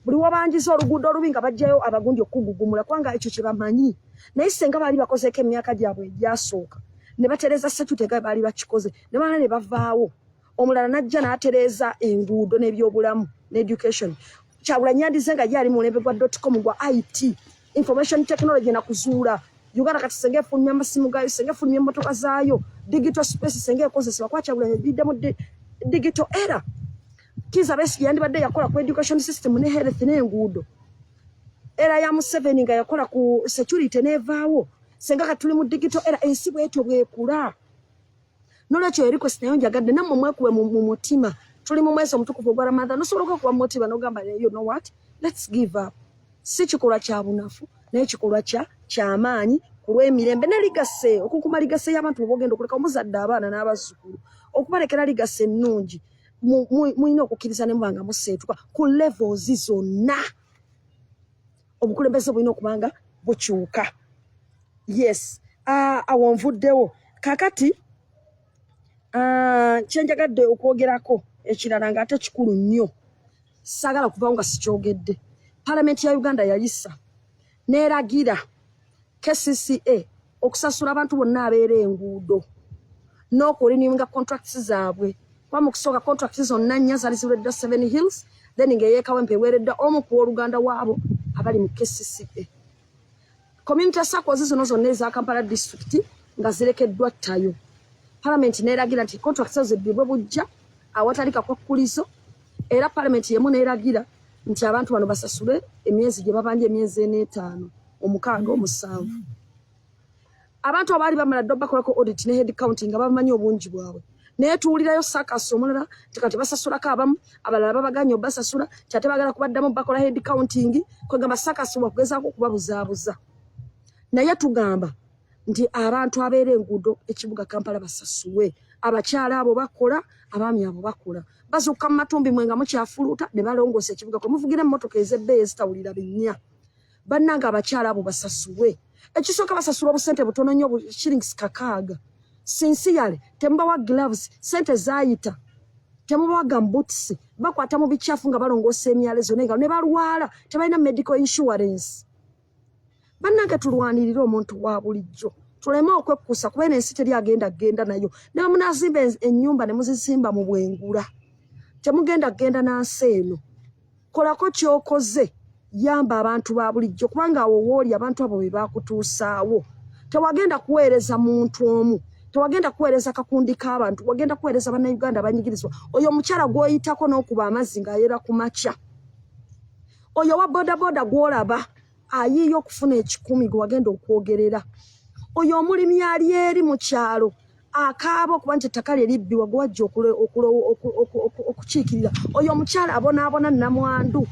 buli wobanjiza oluguudo olubi nga bajjayo abagundi okugugumula, kubanga ekyo kye bamanyi. Naye senga baali bakozeeko emyaka gyabwe egyasooka ne batereeza security nga baali bakikoze, ne bana ne bavaawo, omulala najja n'atereeza enguudo n'ebyobulamu ne education. Kyagulanyi yandize nga ye ali mu mulembe gwa dotcom, gwa IT, information technology, nakuzuula Uganda kati senga efulumya amasimu gaayo, senga efulumya emmotoka zaayo, digital space senga ekozesebwa, kuba Kyagulanyi ejjidde mu digital era. Kiza Besigye yandibadde yakola ku education system ne health n'enguudo. Era ya Museveni nga yakola ku security n'evaawo. Senga kati tuli mu digital era, ensi bwetyo bwekula. Nolwekyo request nayo njagadde nammwe mwekuwe mu mutima. Tuli mu mwezi omutukuvu ogwa Ramadhan, osobola okwekuba mu mutima n'ogamba, "You know what, let's give up." Si kikolwa kya bunafu, naye kikolwa kya kyamaanyi ku lw'emirembe ne legacy, okukuma legacy y'abantu bwe ogenda okuleka omuzadde, abaana n'abazzukulu, okubalekera legacy ennungi. Mulina okukkiriza ne muba nga museetuka ku levels zonna. Obukulembeze bulina okuba nga bukyuka. Yes, awo nvuddewo. Kakati kyenjagadde okwogerako ekirala ng'ate kikulu nnyo, saagala kuvawo nga sikyogedde. Palamenti ya Uganda yayisa n'eragira KCCA okusasula abantu bonna abeera enguudo n'okurenewinga contracts zaabwe, kuba mu kusooka contracts zonna nnya zaali ziwereddwa Seven Hills, then ng'eyekawempe eweereddwa omu ku wooluganda waabo abali mu KCCA. Community SACCOs zino zonna eza Kampala district nga zirekeddwa ttayo. Palamenti n'eragira nti contracts ezo ziddibwe bujja awatali kakwakkulizo. Era palamenti yemu n'eragira nti abantu bano basasule emyezi gye babanja, emyezi eneetaano, omukaaga, omusanvu. Abantu abaali bamala dda bakolako audit ne head counting nga bamanyi obungi bwabwe, naye tuwulirayo circus omulala nti kati basasulako abamu, abalala babaganye obasasula, ti ate bagala kubaddamu bakola head counting. Kwegamba circus wakugezaako okubabuzaabuza. Naye tugamba nti abantu abeera enguudo ekibuga Kampala basasulwe. Abakyala abo bakola, abaami abo bakola, bazuuka mu matumbi mwe nga mukyafuluuta ne balongoosa ekibuga kwe muvugira emmotoka ez'ebbeeyi ezitawulira binnya. Bannange, abakyala abo basasulwe. Ekisooka, basasula obusente butono nnyo, bu shillings 6. Sincerely, temubawa gloves, sente zaayita, temubawa gumboots. Bakwata mu bikyafu nga balongoosa emyalo ezo naye nga ne balwala, tebalina medical insurance. Bannange, tulwanirire omuntu wa bulijjo, tuleme okwekkusa, kuba eno ensi teri agenda kgenda nayo. Ne bwe munaazimba ennyumba ne muzizimba mu bwengula, temugenda kgenda nansi eno. Kolako kyokoze, yamba abantu ba bulijjo, kubanga awo wooli abantu abo be bakutuusaawo. Tewagenda kuweereza muntu omu, tewagenda kuweereza kakundi k'abantu, wagenda kuweereza Bannayuganda abanyigirizibwa. Oyo omukyala gw'oyitako n'okuba amazzi ng'ayera ku makya, oyo wa bodaboda gw'olaba ayiiya okufuna 100 gwe wagenda okwogerera, oyo omulimi ali eri mu kyalo akaaba okuba nti ettaka lye libbibwa gwe wajja okukiikirira, oyo omukyala abonaabona, namwandu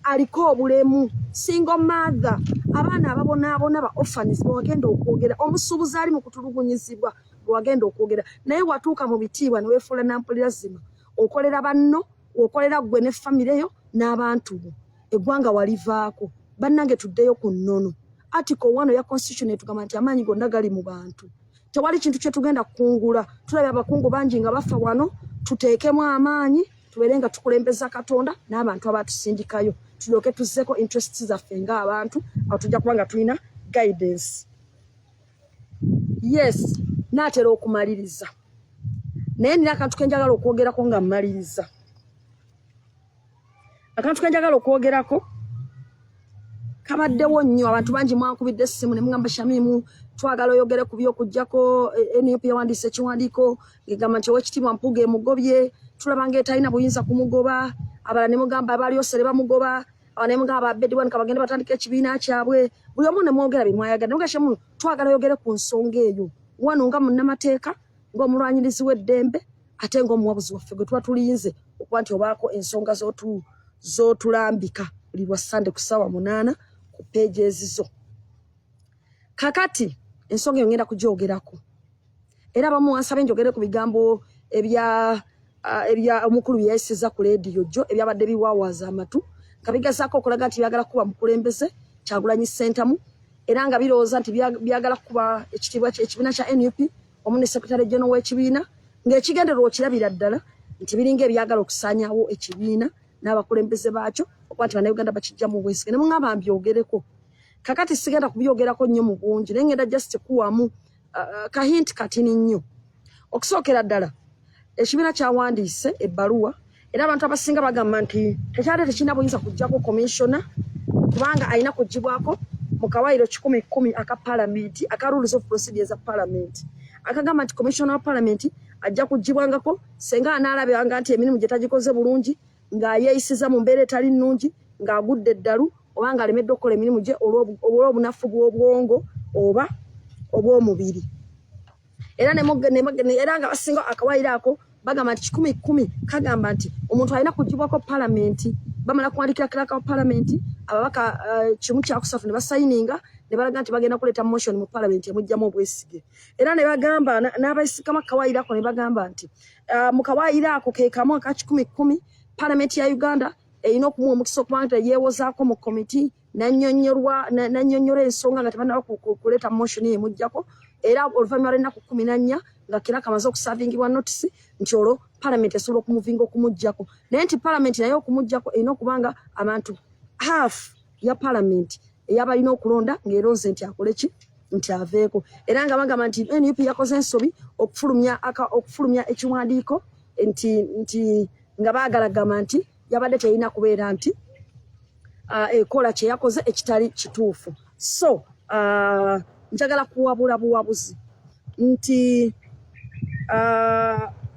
aliko obulemu, single mother, abaana ababonaabona, ba orphans bwe wagenda okwogera, omusuubuzi ali mu kutulugunyizibwa bwe wagenda okwogera. Naye watuuka mu bitiibwa ne weefuula nampulira zima. Okolera banno, okolera ggwe ne famire yo n'abantu bo, eggwanga walivaako. Bannange, tuddeyo ku nnono. Article 1 ya constitution etugamba nti amaanyi gonna gali mu bantu. Tewali kintu kye tugenda kukungula. Tulabye abakungu bangi nga bafa wano. Tuteekemu amaanyi, tubeere nga tukulembeza Katonda n'abantu abatusindikayo, tulyoke tuzzeko interests zaffe ng'abantu. Awo tujja kuba nga tulina guidance. Yes, naatera okumaliriza, naye nina akantu kenjagala okwogerako nga mmaliriza. Akantu kenjagala okwogerako kabaddewo nnyo. Abantu bangi mwankubidde essimu ne mugamba, "Shamimu, twagala oyogere ku byokuggyako NUP yawandiisa ekiwandiiko ngegamba nti Owekitiibwa Mpuuga emugobye, tulaba ngaetalina buyinza kumugoba." Abalala ne mugamba abalyosere bamugoba, abalala ne mugamba Abedi Bwanika bagende batandika ekibiina kyabwe. Buli omu ne mwogera bye mwayagadde. Muga, "Shamimu, twagala oyogere ku nsonga eyo wano nga munnamateeka, ng'omulwanyirizi w'eddembe, ate ng'omuwabuzi waffe gwe tuba tulinze okuba nti obaako ensonga z'otulambika." Buli lwa Sande ku ssaawa 8 ku pages zo. Kakati ensonga eyo ngenda kugyogerako, era abamu wansabe njogere ku bigambo ebya omukulu bye yayisizza ku leediyo jjo, ebyabadde biwaawaaza amatu, nga bigezaako okulaga nti byagala kuba mukulembeze Kyagulanyi Ssentamu, era nga birowooza nti byagala kuba ekitiibwa ekibiina kya NUP wamu ne secretary general w'ekibiina, ng'ekigendererwa okirabira ddala nti biringa ebyagala okusaanyaawo ekibiina n'abakulembeze baakyo, okuba nti Bannayuganda bakijjamu obwesige. Ne muŋŋamba mbyogereko. Kakati sigenda kubyogerako nnyo mu bungi, naye ngenda just kuwamu ka hint katini nnyo. Okusookera ddala, ekibiina kyawandiise ebbaluwa, era abantu abasinga bagamba nti tekyali tekirina buyinza kuggyako commissioner, kubanga alina kuggyibwako mu kawaayiro 110 aka Palamenti, aka rules of procedure za Palamenti, akagamba nti commissioner wa Palamenti ajja kuggyibwangako senga anaalabanga nti emirimu gye tagikoze bulungi, ng'ayeeyisiza mu mbeera etali nnungi, ng'agudde eddalu, oba ng'alemeddwa okukola emirimu gye olw'obunafu bw'obwongo oba obw'omubiri. Era era nga basinga akawaayiro ako bagamba nti 110 kagamba nti omuntu alina kuggyibwako Palamenti bamala kuwandikira clerk wa Palamenti, ababaka 1/3 ne basayininga ne balaga nti bagenda kuleeta motion mu Palamenti emugjamu obwesige. Era ne bagamba n'abaisikamu akawaayiro ako ne bagamba nti mu kawaayiro ako ke kamu aka 110, Palamenti ya Uganda erina okumuwa omukisa okuba nti yeewozaako mu komiti, nannyonnyola ensonga nga tebannaba kuleeta motion emuggyako. Era oluvannyuma lw'ennaku 14 nga clerk amaze okusavingibwa notice, nti olwo Palamenti esobola okumuvinga okumuggyako. Naye nti Palamenti naye okumuggyako erina okuba nga abantu half ya Palamenti eyabalina okulonda ng'eronze nti akole ki, nti aveeko. Era nga bagamba nti NUP yakoze ensobi okufulumya ekiwandiiko nti nga baagala gamba nti yabadde terina kubeera nti ekola kye yakoze ekitali kituufu. So njagala kuwabula buwabuzi nti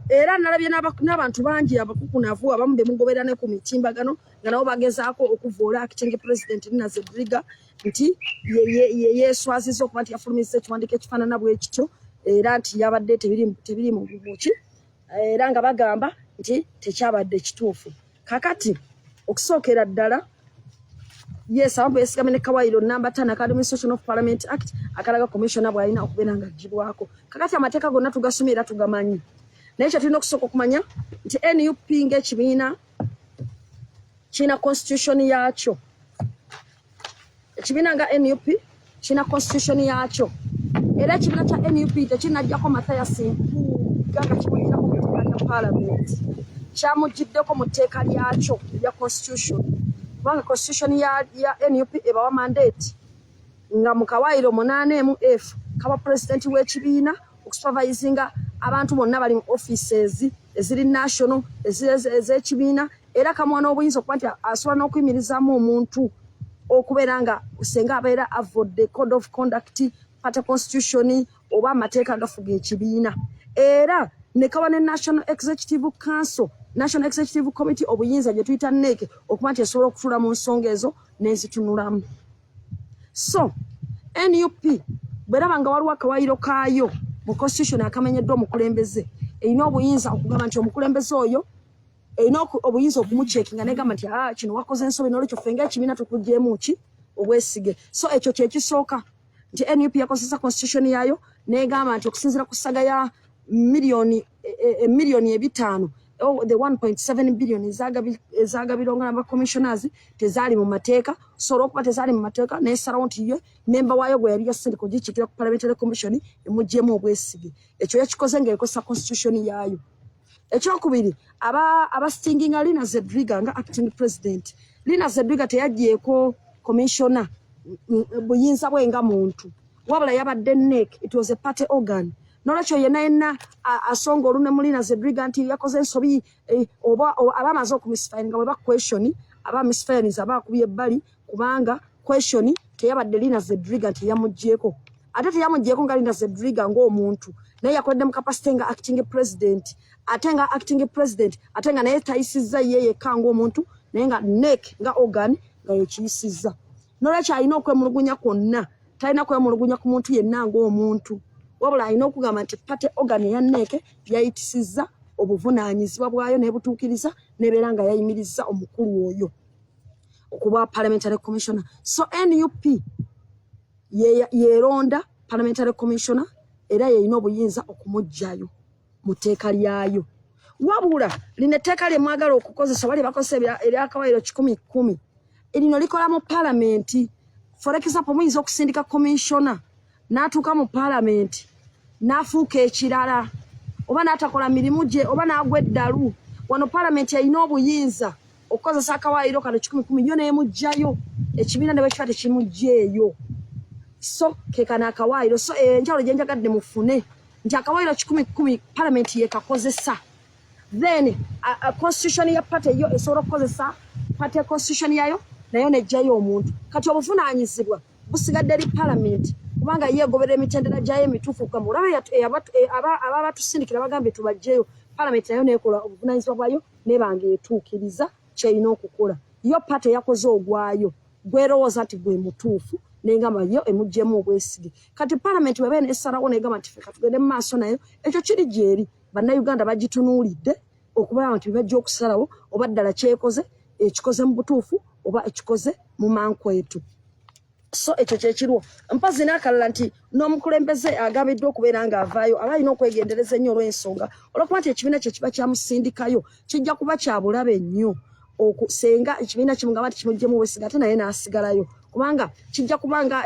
era nalabye n'abantu bangi abakukunavu abamu bemugobera ne ku mitimbagano nga nabo bagezaako okuvoola acting president Lina Zedriga nti yeeswaziza okuba nti yafulumizza ekiwandiiko ekifaanana bwe kityo, era nti yabadde tebiri mu buki, era nga bagamba nti tekyabadde kituufu. Kakati okusookera ddala, yes, abamu beesigamye ne kawaayiro namba 5 aka Administration of Parliament Act, akalaga commissioner bw'alina okubeera nga aggyibwako. Kakati amateeka gonna tugasomye era tugamanyi, naye kyetulina okusooka okumanya nti NUP ng'ekibiina kirina constitution yaakyo. Ekibiina nga NUP kirina constitution yaakyo, era ekibiina kya NUP tekinajjako Mathias Mpuuga nga kimugirako mu tteeka lya Parliament, kyamugiddeko mu tteeka lyakyo erya constitution, kubanga constitution ya NUP ebawa mandate nga mu kawaayiro 81 F kaba president w'ekibiina okusupervisinga abantu bonna bali mu offices eziri national ez'ekibiina. Era kamuwa n'obuyinza okuba nti asobola n'okuyimirizaamu omuntu okubeera nga senga abeera avodde code of conduct, party constitution oba amateeka agafuga ekibiina. Era ne kawa ne National Executive Council, National Executive Committee obuyinza gye tuyita NEC okuba nti esobola okutuula mu nsonga ezo n'ezitunulamu. So NUP bweraba nga waliwo akawaayiro kaayo mu constitution akamenyeddwa omukulembeze, erina obuyinza okugamba nti omukulembeze oyo erina obuyinza okumucheckinga negamba nti, "Ah, kino wakoze ensobi, nolwekyo ffe ng'ekibiina tukugyemu ki obwesige." So ekyo kyekisooka, nti NUP yakozesa constitution yaayo negamba nti okusinziira ku saga ya 500 million, oh, the 1.7 billion ezagabirwa nga ba commissioners tezaali mu mateeka. So olwokuba tezaali mu mateeka, nesalawo nti ye memba waayo gwe yali yasindika ogikiikira ku parliamentary commission emugyemu obwesige. Ekyo yakikoze ng'ekozesa constitution yaayo. Ekyokubiri, aba abastinginga Lina Zedriga nga acting president, Lina Zedriga teyaggyeko commissioner buyinza bwe nga muntu, wabula yabadde NEC. It was a party organ. Nolwekyo yenna yenna asonga olunwe mu Lina Zedriga nti yakoze ensobi, oba aba amaze okumisfiringa, bwe ba question aba misfirings, aba akubye ebbali, kubanga question teyabadde Lina Zedriga nti yamuggyeko, ate teyamuggyeko nga Lina Zedriga ng'omuntu, naye yakoledde mu capacity nga acting president, ate nga acting president, ate nga naye tayisizza ye yekka ng'omuntu, naye nga NEC nga organ nga yekiyisizza. Nolwekyo alina okwemulugunya kwonna, talina kwemulugunya ku muntu yenna ng'omuntu, wabula alina okugamba nti party organ eya NEC yayitisizza obuvunaanyizibwa bwayo nebutuukiriza nebeera nga yayimirizza omukulu oyo. Okuba parliamentary commissioner. So NUP yeronda parliamentary commissioner, era yeyina obuyinza okumuggyayo mu tteeka lyayo. Wabula lino etteeka lye mwagala okukozesa oba lye bakozesa eryakawairo 110, lino likola mu palamenti. For example, muyinza okusindika commissioner n'atuuka mu palamenti n'afuuka ekirala, oba n'atakola mirimu gye, oba n'agwa eddalu. Wano palamenti erina obuyinza okukozesa akawaayiro kano 110, yo neemuggyayo, ekibiina ne bwe kiba tekimuggyeeyo. So ke kano akawaayiro. So enjawulo gye njagadde mufune nti akawaayiro 110 palamenti yekakozesa, then constitution ya party yo esobola okukozesa party constitution yayo nayo nejjayo omuntu. Kati obuvunaanyizibwa busigadde eri palamenti, kubanga ye egoberera emitendera gyayo emituufu. Okugamba olaba aba batusindikira bagambye tubajjeyo, palamenti nayo nekola obuvunaanyizibwa bwayo, nebanga etuukiriza kyerina okukola. Yo party yakoze ogwayo gwerowooza nti gwe mutuufu, negamba yo emuggyemu obwesige. Kati palamenti bweba nesalawo negamba nti ffe katugende mu maaso nayo, ekyo kiri gyeri. Bannayuganda bagitunuulidde okulaba nti bibajja okusalawo oba ddala kyekoze ekikoze mu butuufu oba ekikoze mu mankwetu. So ekyo kyekiriwo. Mpozi n'akalala nti n'omukulembeze agambiddwa okubeera ng'avaayo aba alina okwegendereza ennyo, olw'ensonga olwokuba nti ekibiina kye kiba kyamusindikayo kijja kuba kya bulabe nnyo senga ekibiina kimugamba nti kimuggyemu obwesige ate naye n'asigalayo, kubanga kijja kubanga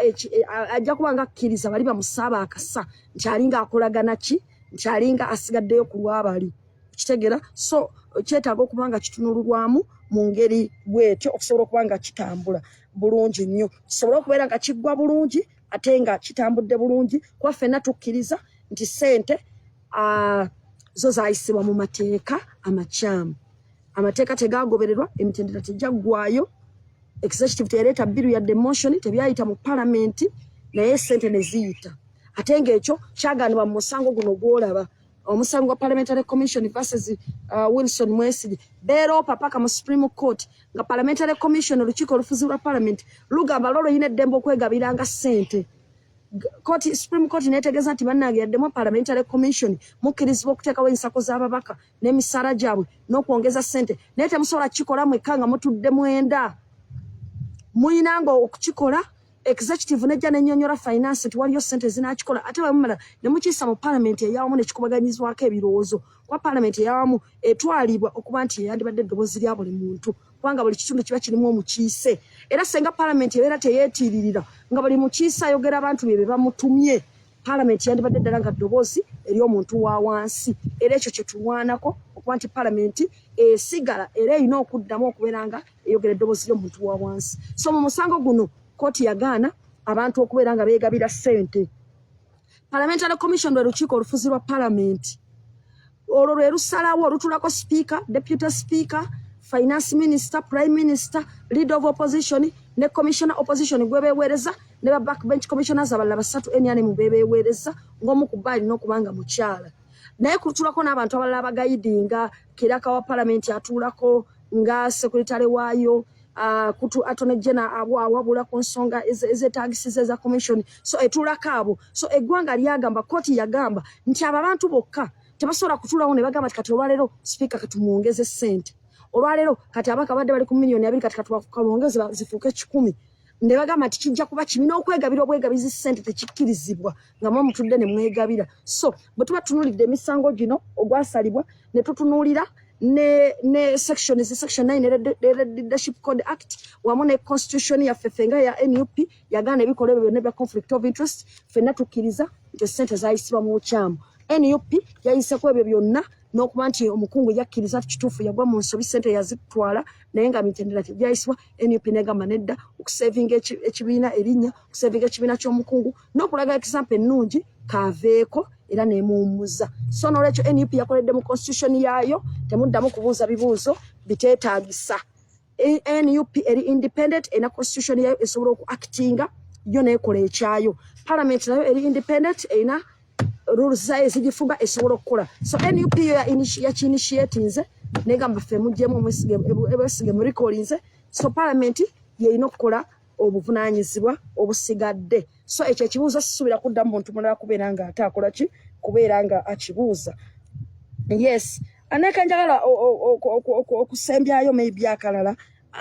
ajja kuba nga akkiriza bali bamusaaba akasa nti alinga akolagana ki, nti alinga asigaddeyo ku lwabali kitegera. So kyetaaga okuba nga kitunululwamu mu ngeri bwetyo okusobola okuba nga kitambula bulungi nnyo, kisobole okubeera nga kiggwa bulungi ate nga kitambudde bulungi, kuba ffenna tukkiriza nti ssente zo zayisibwa mu mateeka amakyamu, amateeka tegagobererwa, emitendera tejaggwayo, executive teyareeta bill yadde motion, tebyayita mu palamenti, naye sente ne ziyita. Ate ng'ekyo kyagaanibwa mu musango guno gw'olaba, omusango gwa Parliamentary Commission versus Wilson Mwesige. Beeroopa paka mu Supreme Court nga Parliamentary Commission, olukiiko olufuzi lwa parliament, lugamba lwo lulina eddembe okwegabiranga ssente. Court, Supreme Court netegeeza nti bannange, yaddemu Parliamentary Commission mukkirizibwa okuteekawo ensako z'ababaka n'emisaala gyabwe n'okwongeza ssente, naye temusobola kukikola mwekka nga mutudde mwenda, muyinanga okukikola executive nejja nenyonyola finance nti waliyo ssente zinakikola, ate bwemumala ne mukiyisa mu parliament eyawamu nekikubaganyizwako ebirowoozo, kuba parliament eyawamu etwalibwa okuba nti yandibadde eddoboozi lya buli muntu, kubanga buli kitundu kiba kirimu omukiise. Era senga parliament ebeera teyeetiiririra, nga buli mukiise ayogera abantu bye be bamutumye, parliament yandibadde ddala nga ddoboozi ery'omuntu wa wansi. Era ekyo kye tulwanako, okuba nti parliament esigala era erina okuddamu okubeera nga eyogera eddoboozi ly'omuntu wa wansi. So mu musango guno kooti yagaana abantu okubeera nga beegabira ssente. Parliamentary Commission lwe lukiiko olufuzi lwa parliament, olwo lwe lusalawo, olutulako speaker, deputy speaker, finance minister, prime minister, leader of opposition ne commissioner opposition gwe beeweereza, ne ba backbench commissioners abalala basatu NRM bebeeweereza, ng'omu ku bo alina okuba nga mukyala. Naye kutulako n'abantu abalala abagayidinga, clerk wa parliament atuulako nga secretary waayo, kutu attorney general abo awabula ku nsonga ezeetagisiza eza commission. So etuulako abo. So eggwanga lyagamba, kooti yagamba nti abo abantu bokka tebasobola kutuulawo ne bagamba nti kati olwaleero speaker katumwongeze ssente, olwaleero kati abaka badde bali ku 20 miliyoni, kati katubongeze zifuuke 100. Ne bagamba nti kijja kuba kibi n'okwegabira obwegabizi ssente, tekikkirizibwa nga mwe mutudde ne mwegabira. So bwe tuba tutunuulidde emisango gino ogwasalibwa, ne tutunuulira ne section, section 9 Leadership Code Act wamu ne constitution yaffe, ffe nga ya NUP yagaana ebikolwa ebyo byonna ebya conflict of interest. Ffenna tukkiriza nti essente zayisibwa mu bukyamu. NUP yayiseko ebyo byonna n'okuba nti omukungu yakkiriza kituufu yagwa mu nsobi, ssente yazitwala, naye nga mitendera tegyayisibwa. NUP negamba nedda, okusevinga ekibiina erinnya, okusevinga ekibiina ky'omukungu n'okulaga example ennungi, kaveeko, era nemuwummuza. So nolwekyo NUP yakoledde mu constitution yaayo. Temuddamu kubuuza bibuuzo biteetaagisa. NUP eri independent, erina constitution yayo, esobola okuactinga yo nekola ekyayo. Parliament nayo eri independent, erina rules zayo ezigifuga, esobola okukola. So NUP yo yakiinitiatinze negamba ffe muggyemu obwesige mu recallinze. So parliament yerina okukola obuvunanyizibwa obusigadde. So ekyo ekibuuzo sisuubira kuddamu muntu mulala kubeera nga ate akola ki, kubeera nga akibuuza. Yes, aneka njagala okusembyayo maybe akalala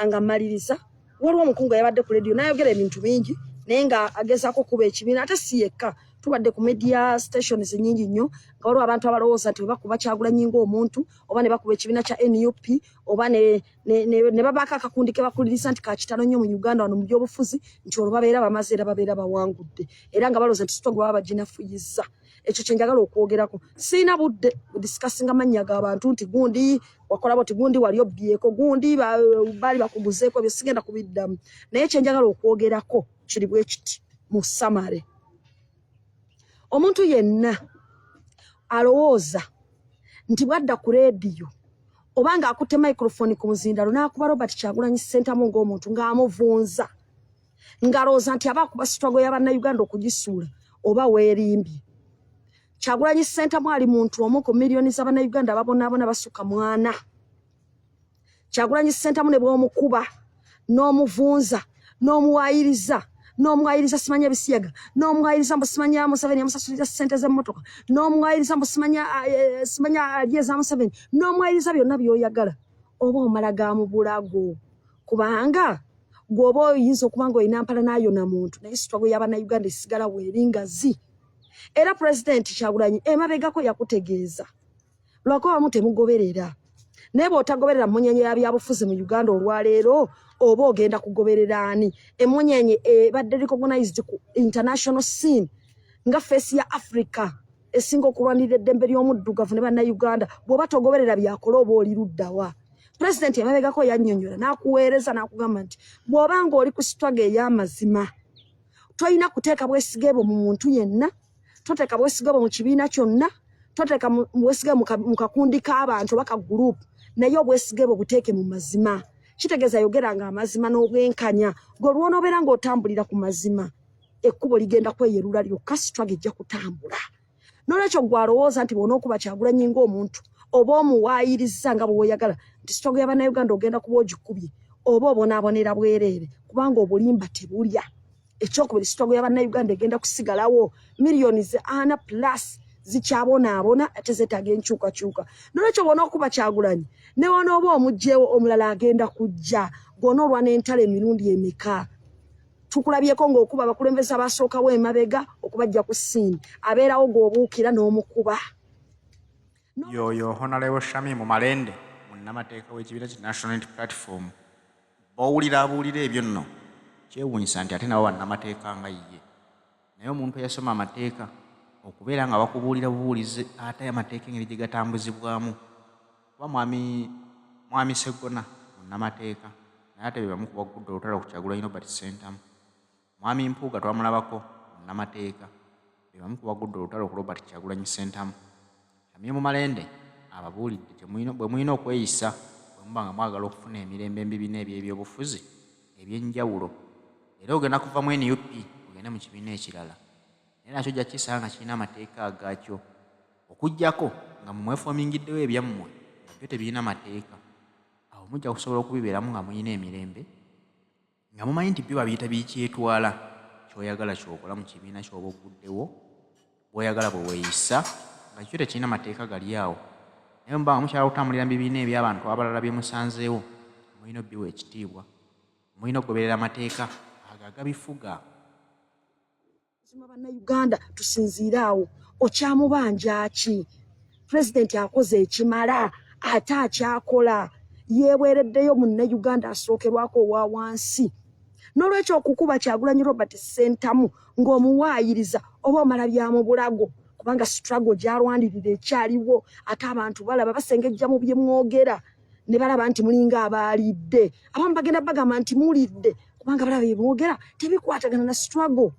nga mmaliriza. Waliwo omukungu yabadde ku radio n'ayogera ebintu bingi, naye nga agezaako okuba ekibiina. Ate si yekka, tubadde ku media stations nyingi nnyo nga waliwo abantu abalowooza nti bwe bakuba Kyagulanyi ng'omuntu, oba ne bakuba ekibiina kya NUP, oba ne babaako akakundi ke bakuliriza nti kakitalo nnyo mu Uganda wano mu byobufuzi, nti olwo babeera bamaze era babeera bawangudde, era nga balowooza nti struggle baba baginafuyizza. Ekyo kye njagala okwogerako. Siina budde discussinga mannya g'abantu nti gundi wakola boti, gundi wali obbyeko, gundi baali bakuguzeeko. Ebyo sigenda kubiddamu, naye kye njagala okwogerako kiri bwe kiti mu summary. Omuntu yenna alowooza nti bwadda ku leediyo oba ng'akutte microphone ku muzindalo n'akuba Robert Kyagulanyi Ssentamu ng'omuntu, ng'amuvunza, ng'alowooza nti aba akuba struggle y'Abannayuganda okugisuula, oba weerimbye. Kyagulanyi Ssentamu ali muntu omu ku miliyoni z'Abannayuganda ababonaabona basukka mwana. Kyagulanyi Ssentamu ne bw'omukuba n'omuvunza n'omuwaayiriza n'omuwaayiriza simanya ebisiyaga, n'omuwaayiriza mbu simanya Museveni yamusasulira ssente z'emmotoka, n'omuwaayiriza mbu simanya simanya ali eza Museveni, n'omuwaayiriza byonna by'oyagala, oba omala ga mu bulago, kubanga gw'oba oyinza okuba nga olina mpala naayo na muntu, naye struggle y'Abannayuganda esigala weeri ngazi. Era Pulezidenti Kyagulanyi emabegako yakutegeeza, lwakuba bamu temugoberera. Naye bw'otagoberera mmunyenye ya byabufuzi mu Uganda olwaleero, oba ogenda kugoberera ani? Emmunyenye ebadde recognized ku international scene nga face ya Africa esinga okulwanirira eddembe ly'omuddugavu ne Bannayuganda, bw'oba togoberera byakola, oba oli luddawa? Pulezidenti emabegako yannyonnyola n'akuweereza n'akugamba nti bw'oba ng'oli ku struggle ey'amazima, tolina kuteeka bwesige bwo mu muntu yenna, toteeka bwesige bwo mu kibiina kyonna, toteeka bwesige mu kakundi k'abantu oba ka group, naye obwesige bwo buteeke mu mazima. Kitegeeza yogeranga amazima n'obwenkanya. Gwe lw'onoobeera ng'otambulira ku mazima, ekkubo ligenda kweyerula lyokka, struggle ejja kutambula. N'olwekyo gwe alowooza nti bw'onookuba Kyagulanyi ng'omuntu oba omuwaayiriza nga bwe weeyagala nti struggle y'Abannayuganda ogenda kuba ogikubye, oba obonaabonera bwereere, kubanga obulimba tebulya. Ekyokubiri, struggle y'Abannayuganda egenda kusigalawo. Miliyoni 4 plus zikyabonaabona ate zeetaaga enkyukakyuka. Nolwekyo bw'onookuba Kyagulanyi, ne wonooba omuggyewo, omulala agenda kujja. Gw'onoolwana entalo emirundi emeka? Tukulabyeko ng'okuba abakulembeze abasookawo emabega okubajja ku scene, abeerawo gw'obuukira n'omukuba. Yoyo Honorable Shamim Malende, munnamateeka w'ekibiina ki National Unity Platform. B'owulira abuulira ebyo nno, kyewuunyisa nti ate nabo bannamateeka nga ye. Naye omuntu eyasoma amateeka okubeera nga bakubuulira bubuulizi ate amateeka engeri gye gatambuzibwamu, kuba mwami Seggona munnamateeka, naye ate be bamu ku bagudde olutalo ku Kyagulanyi Robert Ssentamu. Mwami Mpuuga twamulabako munnamateeka, be bamu ku bagudde olutalo ku Robert Kyagulanyi Ssentamu. Shamim Malende ababuulidde bwe mulina okweyisa bwe muba nga mwagala okufuna emirembe mu bibiina eby'ebyobufuzi ebyenjawulo. Era ogenda kuva mu NUP ogende mu kibiina ekirala, naye nakyo ojja kukisanga nga kirina amateeka agaakyo, okuggyako nga mmwe mwefomingiddewo ebyammwe nga byo tebirina mateeka. Awo mujja kusobola okubibeeramu nga mulina emirembe, nga mumanyi nti byo babiyita bikyetwala. Ky'oyagala ky'okola mu kibiina ky'oba oguddewo, bw'oyagala bwe weeyisa, nga kyo tekirina mateeka gali awo. Naye muba nga mukyala kutambulira mu bibiina eby'abantu abalala bye musanzeewo, mulina obbiwa ekitiibwa, mulina okugoberera amateeka ago agabifuga. Mazima Bannayuganda, tusinziire awo. Okyamubanja ki? Pulezidenti akoze ekimala ate akyakola, yeeweereddeyo Munnayuganda asookerwako owa wansi. N'olwekyo okukuba Kyagulanyi Robert Ssentamu ng'omuwaayiriza, oba omala bya mu bulago, kubanga struggle gy'alwanirira ekyaliwo, ate abantu balaba basengejja mu bye mwogera ne balaba nti mulinga abaalidde. Abamu bagenda bagamba nti mulidde, kubanga balaba bye mwogera tebikwatagana na struggle.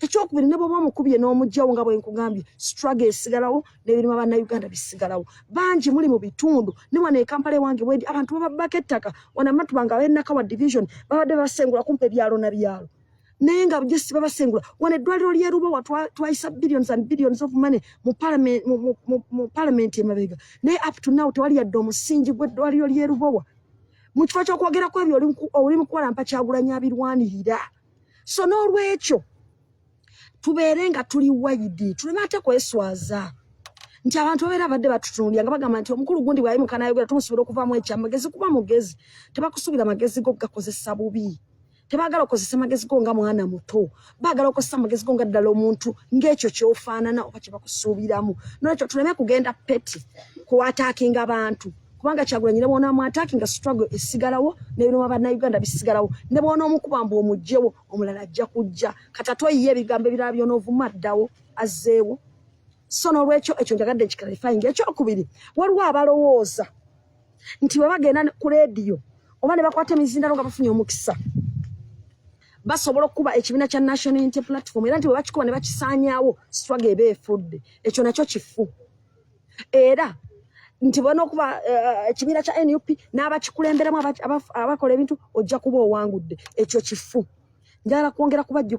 Ekyokubiri, ne bw'oba omukubye n'omuggyawo, nga bwe nkugambye, struggle esigalawo n'ebirima Bannayuganda bisigalawo. Bangi muli mu bitundu, ne wano e Kampala ewange bwendi, abantu bababbako ettaka. Wano amatubanga ab'e Nakawa division babadde basengula kumpa ebyalo na byalo, naye nga just babasengula. Wano eddwaliro ly'e Lubowa twayisa billions and billions of money mu parliament emabega, naye up to now tewali yadde omusingi gw'eddwaliro ly'e Lubowa. Mu kifo ky'okwogerako ebyo, oli mu kuwalampa Kyagulanyi abirwanirira. So n'olwekyo tubeere nga tuli wide, tuleme ate kweswaza nti abantu babeera badde batutunulya nga bagamba nti omukulu gundi bw'ayimuka n'ayogera tumusuubira okuvaamu ekyamagezi. Kuba mugezi, tebakusuubira magezi go gakozesa bubi. Tebaagala okozesa magezi go nga mwana muto, baagala okozesa amagezi go nga ddala omuntu ng'ekyo kyofaanana oba kye bakusuubiramu. Nolwekyo tuleme kugenda petty kuattackinga abantu, kubanga Kyagulanyi ne bw'onaamuattackinga, struggle esigalawo n'ebiruma bannayuganda bisigalawo. Ne bw'onoomukuba mbu omugjewo, omulala ajja kujja. Kati ate oyiye ebigambo ebirala by'onoovuma addawo azzeewo. So n'olwekyo ekyo njagadde nkiclarifying. Ekyokubiri, waliwo abalowooza nti bwe bagenda ku leediyo oba ne bakwata emizindalo nga bafunye omukisa, basobola okukuba ekibiina kya National Unity Platform, era nti bwe bakikuba ne bakisaanyaawo, struggle eba efudde. Ekyo nakyo kifu. Era nti bona okuba ekibiina kya NUP n'abakikulemberamu abakola ebintu, ojja kuba owangudde, ekyo kifu. Njagala kwongera kubajjukiza.